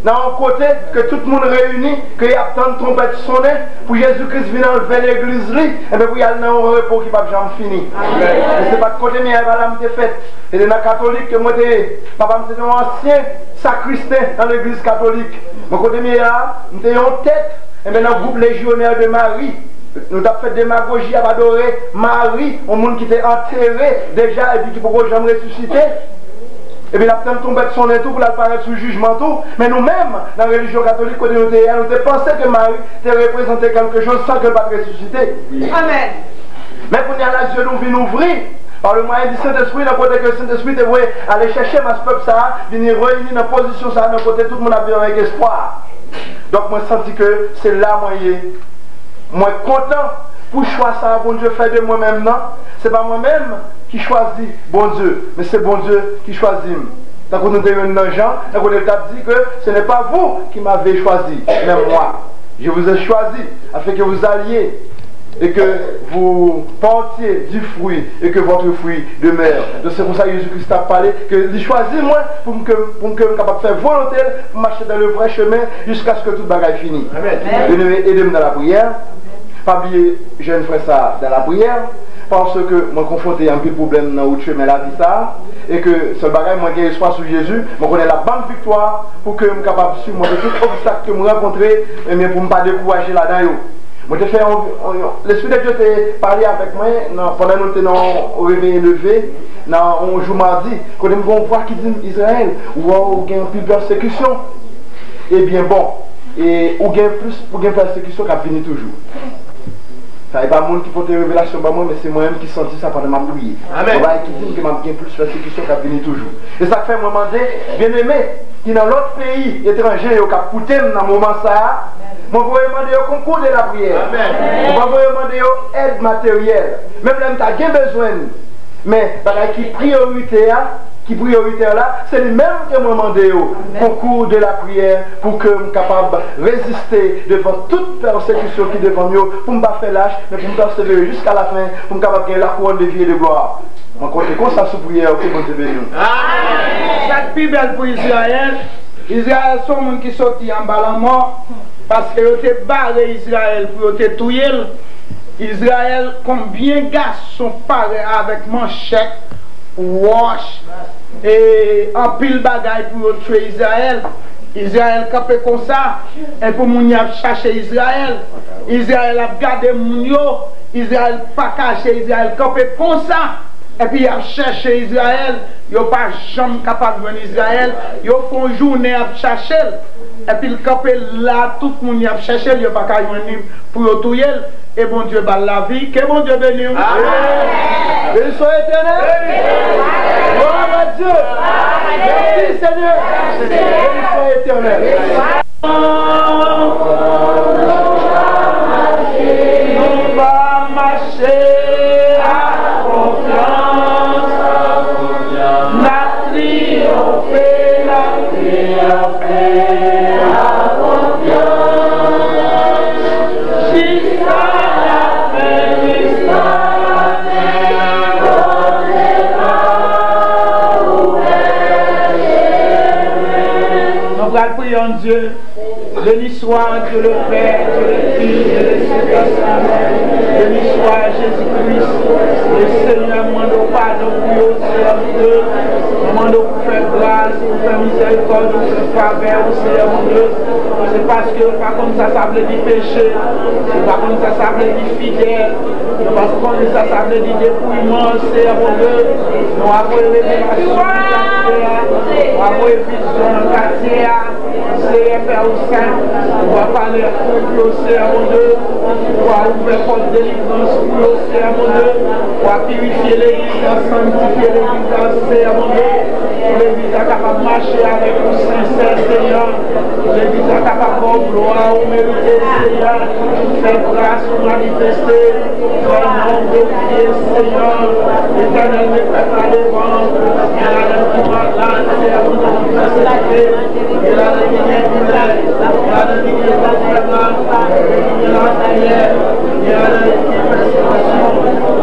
nan yon kote ke tout moun reyini, ke y ap tann twonpèt sonnen, pou Jezi Kris vin anlve legliz li, enben pou y al nan yon repo ki p ap janm fini. Men se pa t kote m ye a, e pa la m te fèt. Se te nan katolik ke mwen te ye. Papa m se te yon ansyen sakristen nan legliz katolik. Men kote m ye a, m te yon tèt, enben nan gwoup Légionnaire de Marie. Nou t ap fè demagoji, ap adore Mari, yon moun ki te antere deja epi ki poko janm resisite. Epi l ap tann twonpèt sonnen tou pou l al parèt sou jijman tou. Men nou menm, nan relijyon katolik kote nou te ye a, nou te panse ke Mari te reprezante kèlke choz san ke l pa t resisite. Amèn. Men kounye a la, zye nou vin ouvri pa le mwayen di Sentespri, nan kote ke Sentespri te voye ale chèche mas pèp sa a, vin reyini nan pozisyon sa a, nan kote tout moun ap viv avèk espwa. Donk, mwen santi ke se la mwen ye. Mwen kontan pou chwa sa a Bondye fè de mwen menm nan. Se pa mwen menm ki chwazi Bondye, men se Bondye ki chwazi m. Tankou nou te jwenn nan Jan, nan kote l t ap di ke ce n'est pas vous qui m'avez choisi, mais moi. Je vous ai choisi afin que vous alliez et que vous portiez du fruit et que votre fruit demeure. Donk, se konsa Jezi Kris t ap pale, ke li chwazi mwen pou m, ke, pou m, ke m kapab fè volonte l, pou m mache dans le vrai chemin jusqu'à ce que tout bagay fini. Amèn. Byeneme, ede m nan lapriyè. Pa bliye jèn frè sa a nan lapriyè, paske mwen konfwonte anpil pwoblèm nan wout chemen lavi sa a, e ke sèl bagay, mwen gen espwa sou Jezi, mwen konnen l ap ban m viktwa pou ke m kapab simonte tout obstak ke m rankontre, ebyen, pou m pa dekouraje ladan yo. Mwen te fè yon, yon, yon, Lespri de Dye te pale avèk mwen nan, pandan nou te nan yon reveye leve, nan yon jou madi, kote m gen yon vwa ki di m, Izrayèl, ou wè ou gen anpil pèsekisyon. Ebyen, bon, e ou gen plis, ou gen pèsekisyon k ap vini toujou. Sa e pa moun ki pote revelasyon ban mwen, men se mwen menm ki santi sa pandan m ap priye. Amèn. Yon bagay ki di m ke m ap gen plis pèsekisyon k ap vini toujou. E sa k fè mwen mande, byeneme, ki nan lòt peyi etranje yo k ap koute m nan moman sa a, mwen voye mande yo konkou de lapriyè. Amèn. Mwen pa voye mande yo èd materyèl. Menm lè m ta gen bezwen l, men bagay ki priyorite a, ki priyoritè la, se li menm ke mwen mande yo, konkou de lapriyè, pou ke m kapab reziste devan tout pèsekisyon ki devan m yo, pou m pa fè lach, men pou m pèsevere jiska lafen, pou m kapab gen la couronne de vie et de gloire. Mwen konte konsa sou priyè ke Bondye beni w. Sa k pi bèl pou Izrayèl, Izrayèl se yon moun ki soti anba lanmò, paske yo te bare Izrayèl pou yo te touye l. Izrayèl, konbyen gason pare avèk manchèt, wòch, e anpil bagay pou yo tchwe Izrayèl. Izrayèl kanpe konsa, e pou moun y ap chache Izrayèl. Izrayèl ap gade moun yo, Izrayèl pa kache, Izrayèl kanpe konsa. Epi y ap chèche Izrayèl, yo pa janm kapab jwenn Izrayèl, yo fè yon jounen ap chache l, epi l kanpe la, tout moun y ap chèche l, yo pa ka jwenn li pou yo touye l, e Bondye ba l lavi. Ke Bondye beni w. Amèn. Beni swa Letènèl. Glwa a Dye. Mèsi, Senyè. Beni swa Letènèl. Nou va mache ak konfyans, n ap triyonfe, n ap triyonfe ak konfyans, jiska lafen, jiska lafen, kote pa ou bèl chemen. Nou pral priye yon Dye. Béni soit Dieu le Père, Dieu le Fils, Dieu le Saint-Esprit. Béni soit Jésus-Christ. E Senyè, mwen mande w padon pou yo, Senyè Bondye. Mwen mande w pou fè gras, pou fè mizèrikòd, pou fè favè, Senyè Bondye. Se paske yo pa konn sa sa vle di peche, yo pa konn sa sa vle di fidèl, yo pa konn sa sa vle di depouyeman, Senyè Bondye. Nou ap voye revelasyon nan katye a, nou ap voye vizyon nan katye a. Seyè, Pè ou Sen, ou va pale ak koup yo, Seyè Bondye. Ou va ouvè pòt delivrans pou yo, Seyè Bondye. Ou va pirifye legliz la, sanktifye legliz la, Seyè Bondye. Pou legliz la kapab mache avèk ou sensè, Seyè. Pou legliz la kapab ba w glwa ou merite, Seyè. Fè gras ou manifeste. Fè non glorifye, Seyè. Letènèl, met pèp la devan. Gen ladan ki malad, Seyè Bondye, ki pèsekite. Gen ladan ki gen doulè, gen ladan ki gen pwoblèm la, gen ki gen lapriyè, gen ladan ki gen pèsekisyon,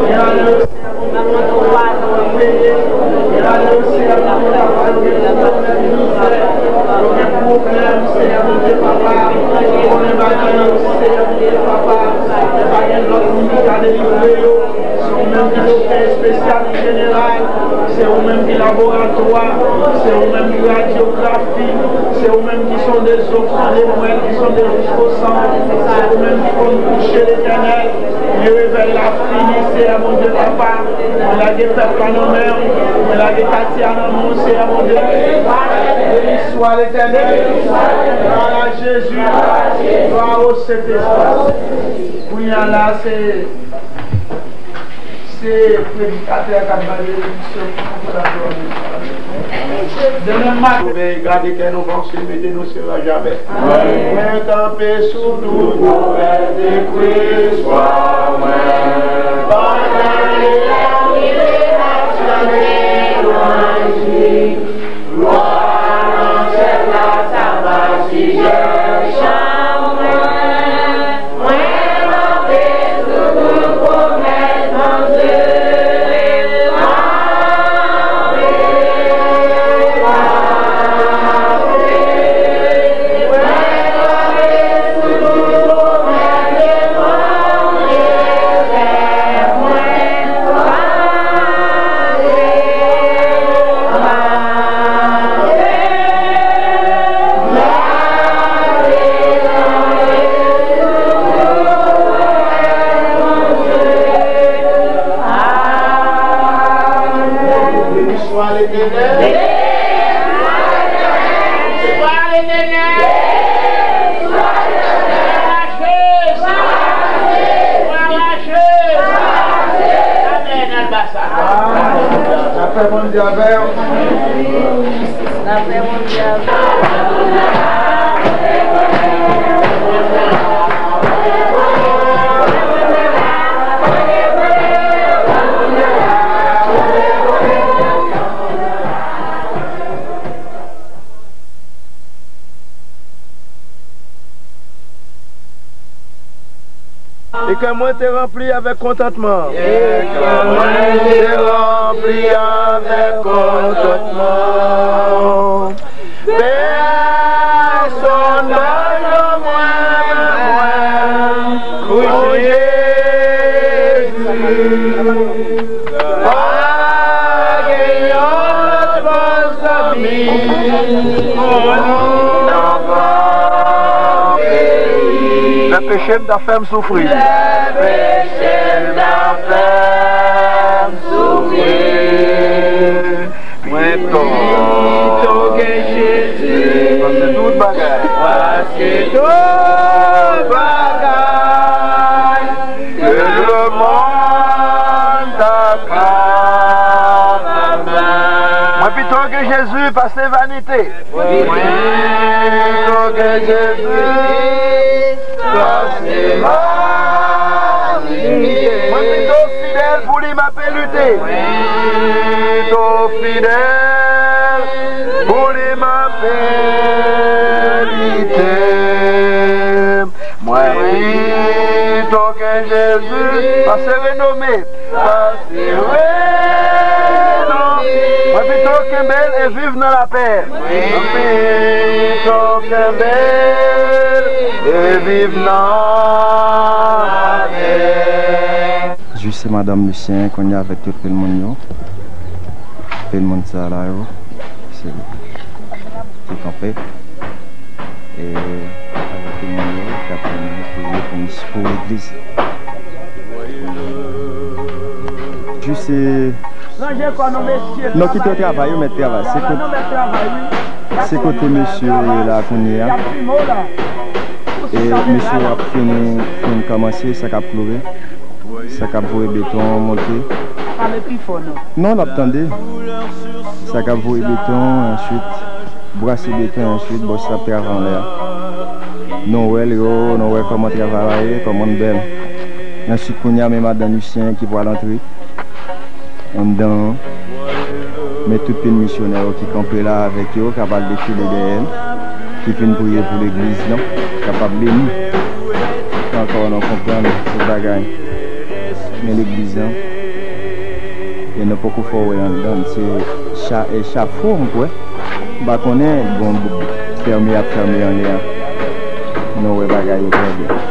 gen ladan yo, Seyè Bondye, yo peye, gen ladan yo, Seyè Bondye, yo gen pwoblèm, mizè, yo gen pwoblèm, Lòt moun ki ka delivre yo, se ou menm ki doktè espesyalist jeneral, se ou menm ki laboratwa, se ou menm ki radyografi, se ou menm ki sonde zo, ki sonde mwèl, ki sonde jiskosan, se ou menm ki konn kouche, Letènèl. Li revèy la fini, Seyè Bondye Papa. Mwen lage pèp la nan men w. Mwen lage katye a nan men w, Seyè Bondye. Beni swa Letènèl. Glwa a Jezi. Glwa o Sentespri. Kounye a la, se, se predikatè a k ap bay benediksyon pou nou. Demen maten. Souveye, gade kè nou, panse, mete nou sou raj avè. Mwen kanpe sou tout pwomès de Kris, wa mwen. Pandan letènite m ap chante lwanj li. Glwa nan syèl la, sa va sijè chan mwen. Mwen kanpe sou tout pwomès Bondye. Beni swa Letènèl. Beni swa Letènèl. Glwa a Jezi. Glwa a Jezi. Amèn. Al ba sa. Lapè Bondye avè w. Lapè Bondye avè w. E kè mwen te ranpli avèk kontantman. E kè mwen te ranpli avèk kontantman. Pèsonn pa jan mwen, mwen, o Jezi. Pa gen yon lòt bò zanmi pou nou nan peyi. Lè peche m ta fè m soufri. Lè peche m ta fè m soufri. Mwen pito gen Jezi. Pase tout bagay. Pase tout bagay. Ke lemonn ta ka ba m. Mwen pito gen Jezi pase vanite. Mwen pito gen Jezi pase vanite. Mwen pito fidèl pou li m ape lite. Mwen pito fidèl pou li m ape lite. Mwen pito gen Jezi pase renome, pase renome. Mwen pito kenbe l e viv nan lapè. Mwen pito kenbe l e viv nan lapè. Jis se madanm Lucien kounye a avèk tout pil moun yo. Pil moun sa la yo, se ki kanpe. E avèk pil moun yo k ap vini priye pou mis-, pou legliz. Jis se, non, kite yo travay, yo mèt travay. Se kote, se kote mesye yo ye la kounye a. E mesye yo ap fini, fin kòmanse, sa k ap kloure. Sa k ap voye beton an monte. Pale pi fò, non. Non, n ap tande. Sa k ap voye beton, answit brase beton, answit bòs la ap travay anlè a. Nou wè l yo, nou wè kòman travay la ye, kòman l bèl. Answit, kounye a, men madan Lucien ki pral antre anndan an. Men tout pil misyonè yo ki kanpe la avèk yo, k ap al defile dèyè l, ki vin priye pou legliz lan, kapab beni. Ankò, nou konprann tout bagay. Men legliz lan, e nou poko fò wè anndan l, se cha-, e chafo, m kwè. M pa konnen, bon, fèmen y ap fèmen anlè a. Nou wè bagay yo trè byen.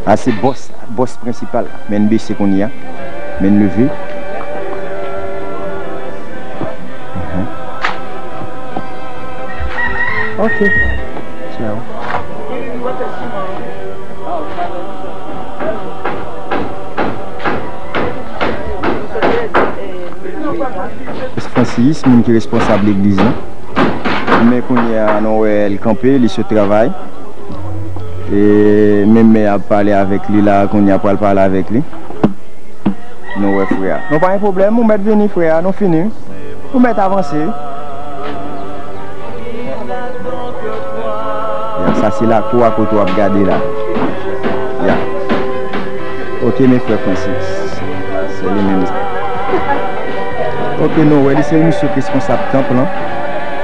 A, se bòs, bòs prensipal la. Men n bese kounye a. Men n leve. Mhm. Ok. Tchao. Francis, moun ki responsab legliz la. Men kounye a, nou wè l kanpe, li sot travay. E menm mè a ap pale avèk li la, kounye a pral pale avèk li. Nou wè frè a. Nou pa gen pwoblèm, ou mèt vini frè a, nou fini. Ou mèt avanse. Ya, sa se lakou a kote w ap gade la. Ya. Ok, men frè Francis. Se li menm sa. Ok, nou wè li se misye k responsab tanp lan.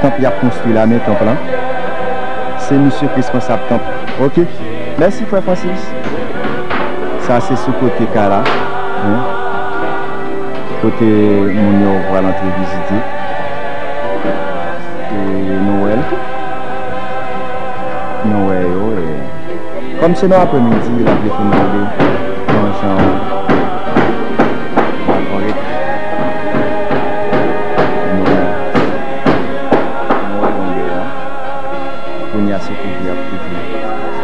Tanp y ap konstwi la, men tanp lan. Se misye k responsab tanp. Ok. Mèsi frè Francis. Sa se sou kote kay la. Wi. Kote moun yo pral antre vizite. E nou wè l. Nou wè yo. E kòm se nan aprèmidi, lapli fin tonbe. Nan jan. Bon, bon, e nou wè. Nou wè longè a. Kounye a se kouvri y ap kouvri. Kalabaka.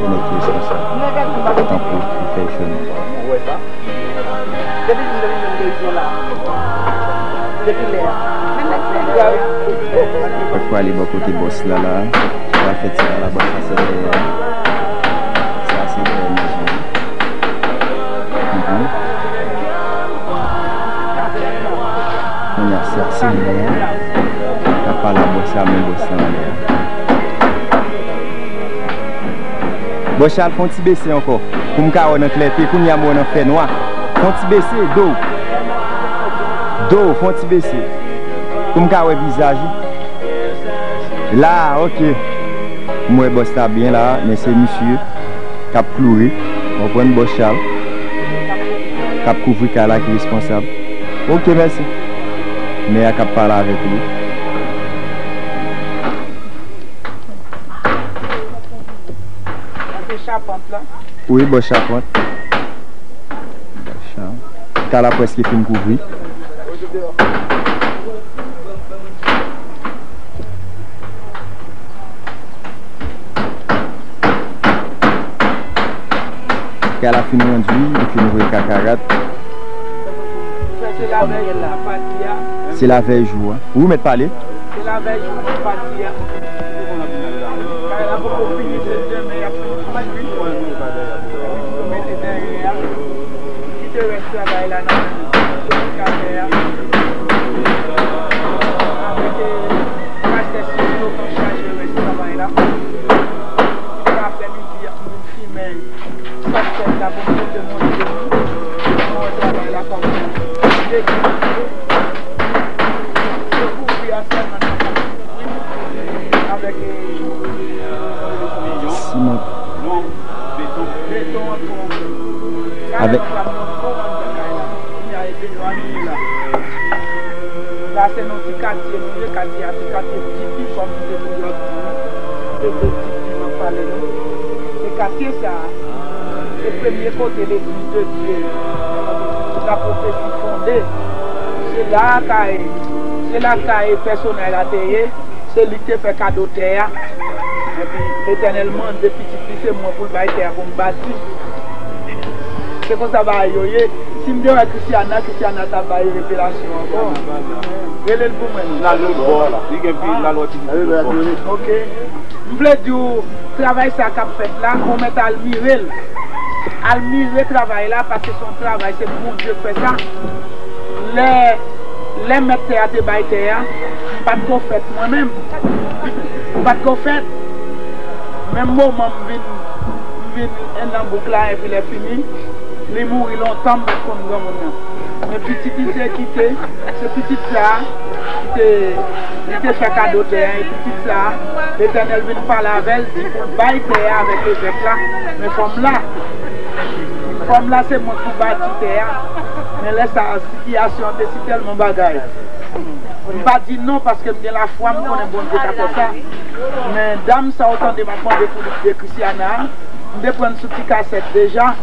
Nèg ki responsab. Tankou li fè jòn. Depi m, depi m, depi m la. Depi lè a. Fòk pwale bò kote bòs la la. Sa fèt sa la, bòs la se dèyè. Sa se dèyè mezon. Mhm. Kounye a, se a se mwen k ap pale a bòs la, men bòs la anlè a. Bòs Chal, fè yon ti bese ankò, pou m ka wè nan klète, kounye a m wè nan fènwa. Fè yon ti bese, do. Do, fè yon ti bese. Pou m ka wè vizaj ou. La, ok. M wè bòs la byen la, men se misye k ap kloure. Ou konprann, bòs Chal? K ap kouvri kay la ki responsab. Ok, mèsi. Mè a k ap pale avèk li. Sa se chapant la. Wi, bò chapant. Bò cha-, kay la prèske fin kouvri. Kay la fin randui, li fin voye kakarat. Sa se lavèy jou a pati a. Se lavèy jou a. Wi, mèt pale. Se lavèy jou a pati a. Kay la poko fini, se demen y ap fin konstwi. Mete dèyè a. Kite rès travay la nan men nou. Ka fè a. Avèk, eh, pastè Sislo k ap chaje rès travay la. Aprèmidi, y ap vin fimen sa k fèt la pou m te montre nou. Mwen wè travay la kòman. Depi se kouvri a sèlman n ap kouvri avèk, eh, siman. Beton an tou. Avèk la se nan ti katye nou ye, katye a se katye Tipi, kòm m te toujou ap di nou. Se de Tipi m ap pale nou. Se katye sa a, se premye kote legliz de Dye, la pwofesi fonde. Se la kay, se la kay pèsonèl la te ye. Se li k te fè kado tè a. Epi Letènèl mande pitit li, se mwen pou l bay tè a pou m bati. Se konsa bagay yo ye. Si m te wè Christiana, Christiana t ap bay revelasyon ankò. Rele l pou mwen non. L al lòt bò a la. Li gen pi, l al wè pitit li lòt bò. Ok. M vle di w, travay sa k ap fèt la, ou mèt admire l. Admire travay la, paske se yon travay, se Bondye k fè sa. Lè, lè mèt tè a te bay tè a, m pa t ko fèt mwen menm. M pa t ko fèt. Menm moman m vin, m vin nan bouk la, epi lè fini, li mouri lontan, m pa t konn granmoun nan. Pitit li te kite, se pitit sa a ki te, li te fè kado tè a, e pitit sa a, Letènèl vin pale avè l, di pou l bay tè a avèk evèk la, men fanm la, fanm la se mwen ki bati tè a, men lè sa a, sitiyasyon an te si tèlman bagay. M pa di non paske m gen lafwa, m konnen Bondye ka fè sa, men dam sa w tande m ap mande pou li de Christiana a, m te pran l sou ti kasèt deja.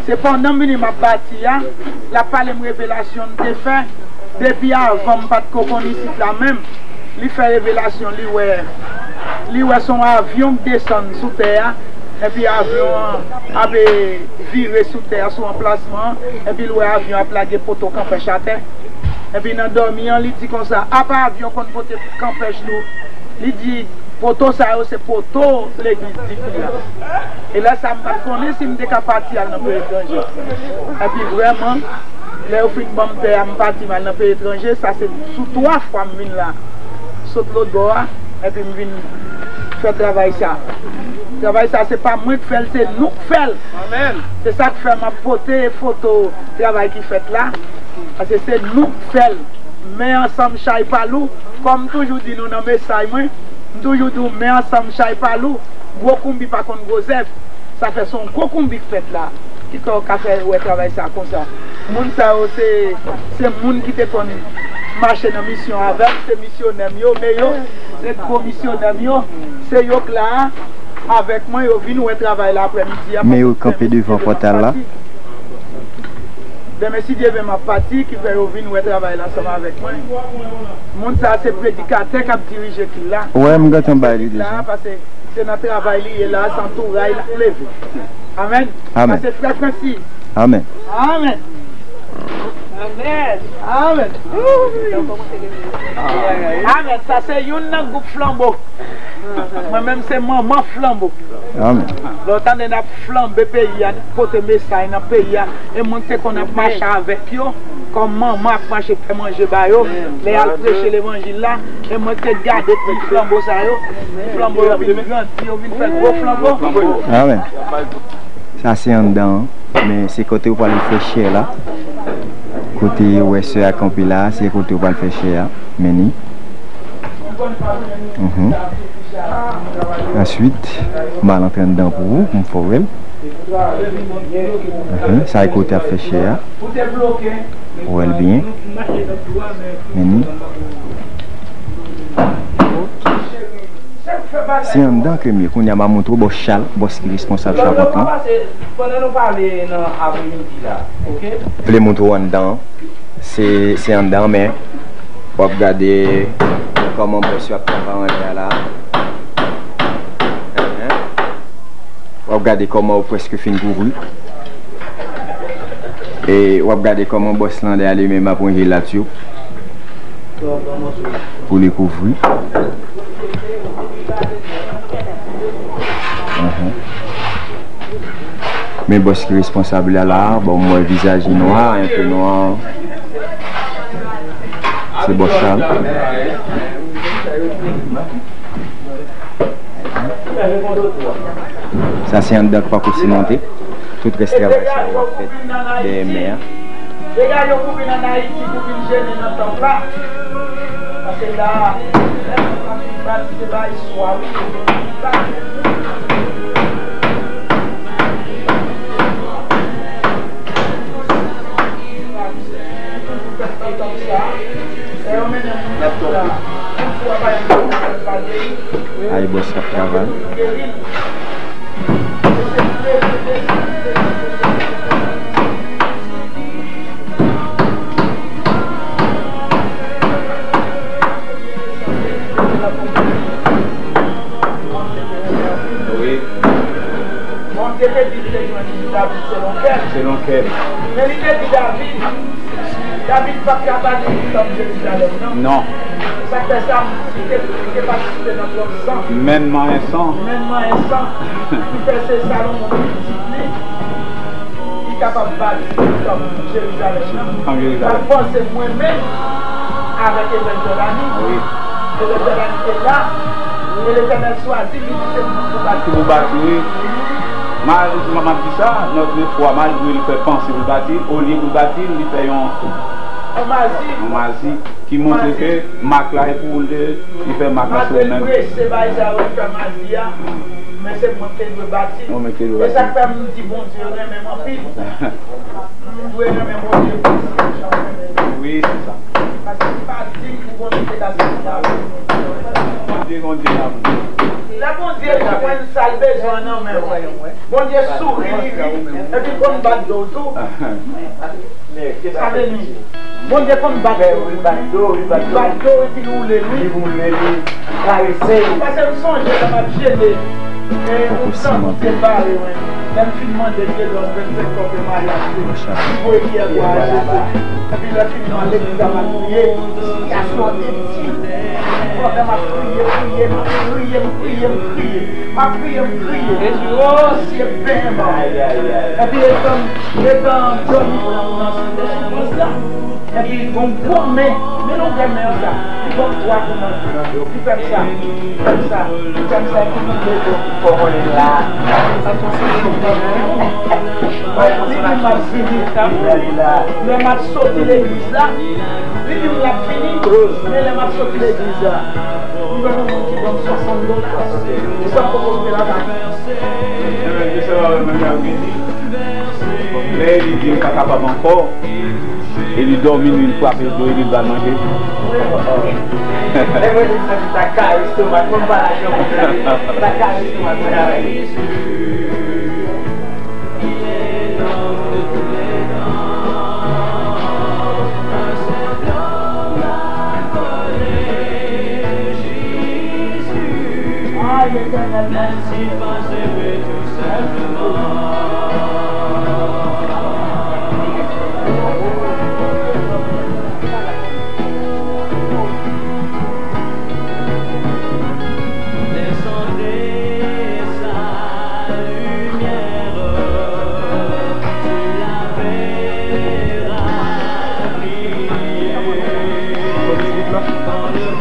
Se pandan m vini m ap bati a, l ap pale m revelasyon l te fè. Depi avan m pa t ko konn isit la menm. Li fè revelasyon, li wè, li wè se yon avyon k desann sou tè a, epi avyon an ap vire sou tè a, sou anplasman an, epi l wè avyon ap lage poto kanpèch atè. Epi nan dòmi an, li di konsa, apa avyon konn pote kanpèch lou? Li di, poto sa yo se poto legliz Difi a. E lè sa a, m pa t konnen si m te ka pati al nan peyi etranje. Epi vrèman, lè yo fin ban m tè a, m pati m al nan peyi etranje. Sa se sou twa fwa m vin la. Sot lòt bò a, epi m vin fè travay sa. Travay sa, se pa mwen k fè l, se nou k fè l. Amèn. Se sa k fè m ap pote foto travay ki fèt la. Paske se nou k fè l. Men ansanm chay pa lou, kòm m toujou di nou nan mesaj mwen, m toujou di w men ansanm chay pa lou, gwo konbit pa konn gwo zèb. Sa fè se yon gwo konbit k fèt la, ki fè w ka fè wè travay sa konsa. Moun sa yo se, se moun ki te konn mache nan misyon avè m, se misyonè m yo, men yo, se gwo misyonè m yo, se yo k la a avèk mwen, yo vin wè travay la aprèmidi a. Men yo kanpe devan pòtal la. Demen, si Dye vle, m ap pati, ki fè yo vin wè travay la ansanm avèk mwen. Moun sa a se predikatè k ap dirije kil la. Wè, m gentan bay li deja. Paske se nan travay li ye la, se antouray l ap leve. Amèn. Amèn. Paske frè Francis. Amèn. Amèn. Amèn. Amèn. Amèn. Sa se youn nan gwoup flanbo. Mwen menm se manman flanbo. Amèn. Lè w tande n ap flanbe peyi a, n ap pote mesaj nan peyi a, e mwen te konn ap mache avèk yo, kòm manman ap mache fè manje ba yo, lè y al preche levanjil la, e mwen te gade ti flanbo sa yo, ti flanbo yo vin grandi, yo vin fè gwo flanbo. Amèn. Sa se anndan an, men se kote yo pral fè chè la. Kote ou wè sè a kanpe la, se kote yo pral fè chè a. Men ni. Mhm. Answit, m al antre anndan pou ou, pou m fè w wè l. Mhm. Sa e kote y ap fè chè a. Ou wè l byen. Men ni. Se anndan ke m ye. Kounye a m a montre w bòs chal, bòs ki responsab chapant lan. Pandan nou pale nan apremidi la, oke? Vle montre w anndan. Se, se anndan, men w ap gade kòman bòs yo ap travay anlè a la. Enhen. W ap gade kòman yo prèske fin kouvri. E w ap gade kòman bòs lan dèyè li menm ap ranje lat yo pou li kouvri. Enhen. Men bòs ki responsab la la, bon, m wè vizaj li nwa, enpe nwa. Se bòs sa. Sa se anndan k pako simante. Tout rès travay sa yo ap fèt dèyè mè a. Dega yo pou vin ann Ayiti pou vin jene nan tanp la. Paske la, lè tanp la fin bati, se bay swa, wi, yo vin bati. Ay, bòs k ap travay. Wi. Bondye te di li te jwenn David selon kè l. Selon kè l. Men li te di David, David pa t ka bati tanp Jerizalèm nan. Non. Sa k fè sa, li te, li te patisipe nan twòp san. Menm manyen san. Menm manyen san. Ki fè se Salomon pitit li ki kapab bati tanp Jerizalèm nan. Tanp Jerizalèm. Sa k panse mwen menm avèk Evèk Jòdani. Wi. Evèk Jòdani te la. E Letènèl chwazi li, li se moun pou bati. Pou bati, wi. Malgré m ap di sa, nòt de fwa, malgre li fè panse pou l bati l, olye pou l bati l, li fè yon, yon mazi ki montre ke mak la e pou li, li fè mak la sou ou menm. Malgre l prese, bay sa yo, li fè mazi a, men se mwen ki te dwe bati l. E sa k fè m di Bondye renmen m anpil. M dwe renmen Bondye plis ke jan m renmen l. Wi, se sa. Paske m pa di m pou Bondye te ka sèvi avè m. Bondye, Bondye, Bondye. Lè Bondye jwenn sa l bezwen nan men w, Bondye souri, li ri, epi l konn bat do w tou. Sa vle di, Bondye konn bat do, li bat do, li bat do epi l woule l, wi. Li woule l, li karese l. Paske m sonje lè m ap jene, e, yon tank te bare mwen. Lè m fin mande Dieudonne vennsenk kòb pou maryaj li, li voye kiyè bwa a jete. Epi lè fini nan legliz la, m al priye, sitiyasyon an te di. Pandan m ap priye, priye, m ap priye, m priye, m priye. M ap priye, m priye. Dosye benyen ba m. Epi etan, etan m dòmi nan, nan, nan soufrans la, epi gon gwo men, men longè men an sa, li ban m twa kou nan je. Li fè m sa, li fè m sa, li fè m sa, epi li leve. Fò konnen la. Li di m ap vini. Lè m ap soti legliz la, li di m l ap vini, men lè m ap soti legliz la, m jwenn yon moun ki ban m swasant dola. Kisa m poko rive lakay? Lè li di l pa kapab ankò, e li dòmi, li frape do, e li ba l manje. Lè mwen di sa, sa ka estomak mwen, m pa lage yon moun la. Sa ka estomak mwen avè li.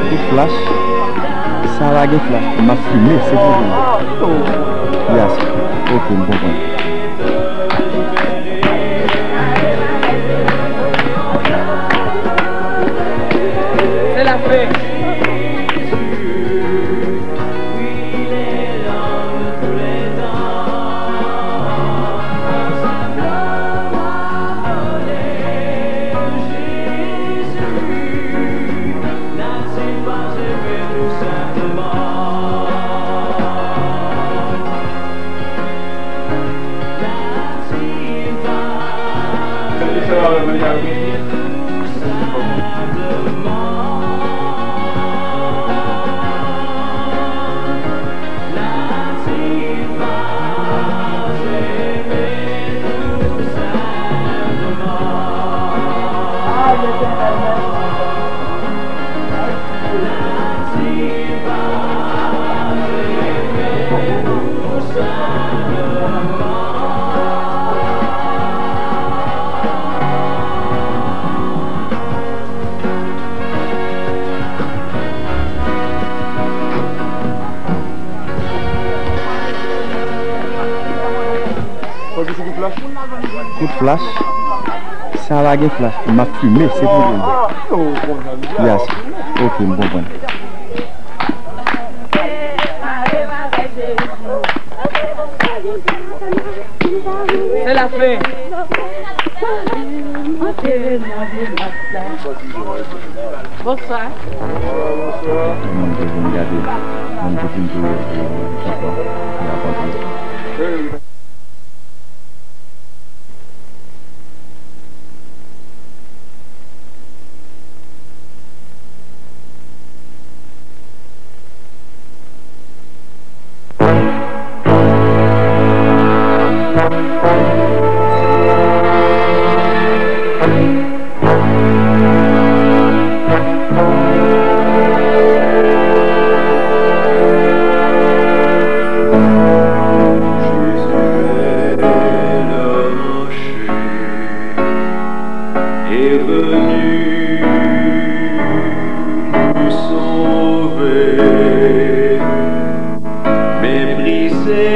Tout flash. Sa pa gen flash. M ap fimen, se pou mwen. Yes. Ok, m konprann. Se la fen. Kout flash. Sa pa gen flash. M ap fimen, se pou mwen. Yes. Ok, m konprann. Se la fen. Bonswa. Moun te vin gade, moun te vin pou yo, pou yo, pou yo, pou yo. Est venu nous sauver, méprisé,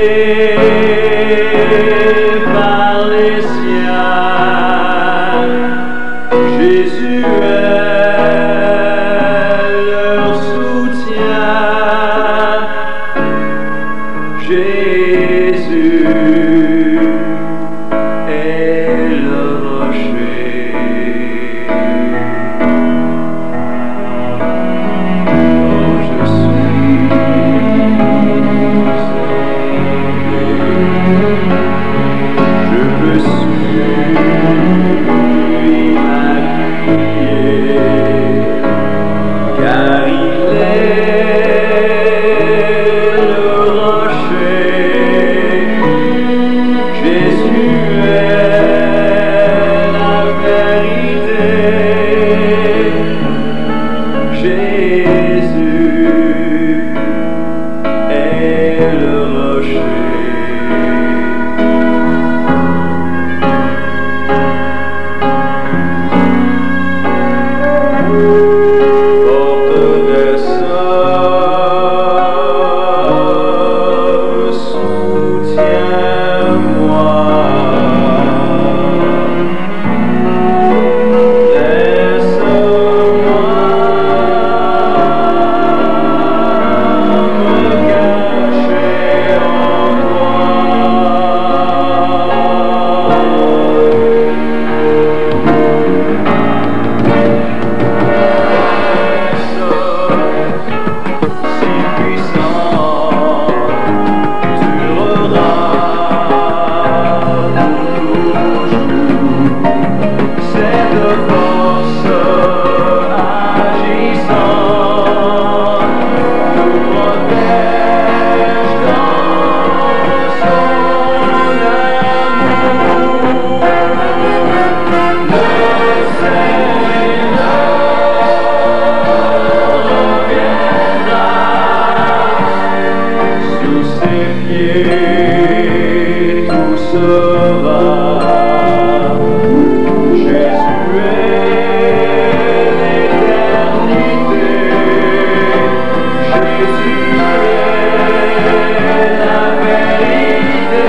Sauveur, Jésus est l'éternité, Jésus est la vérité.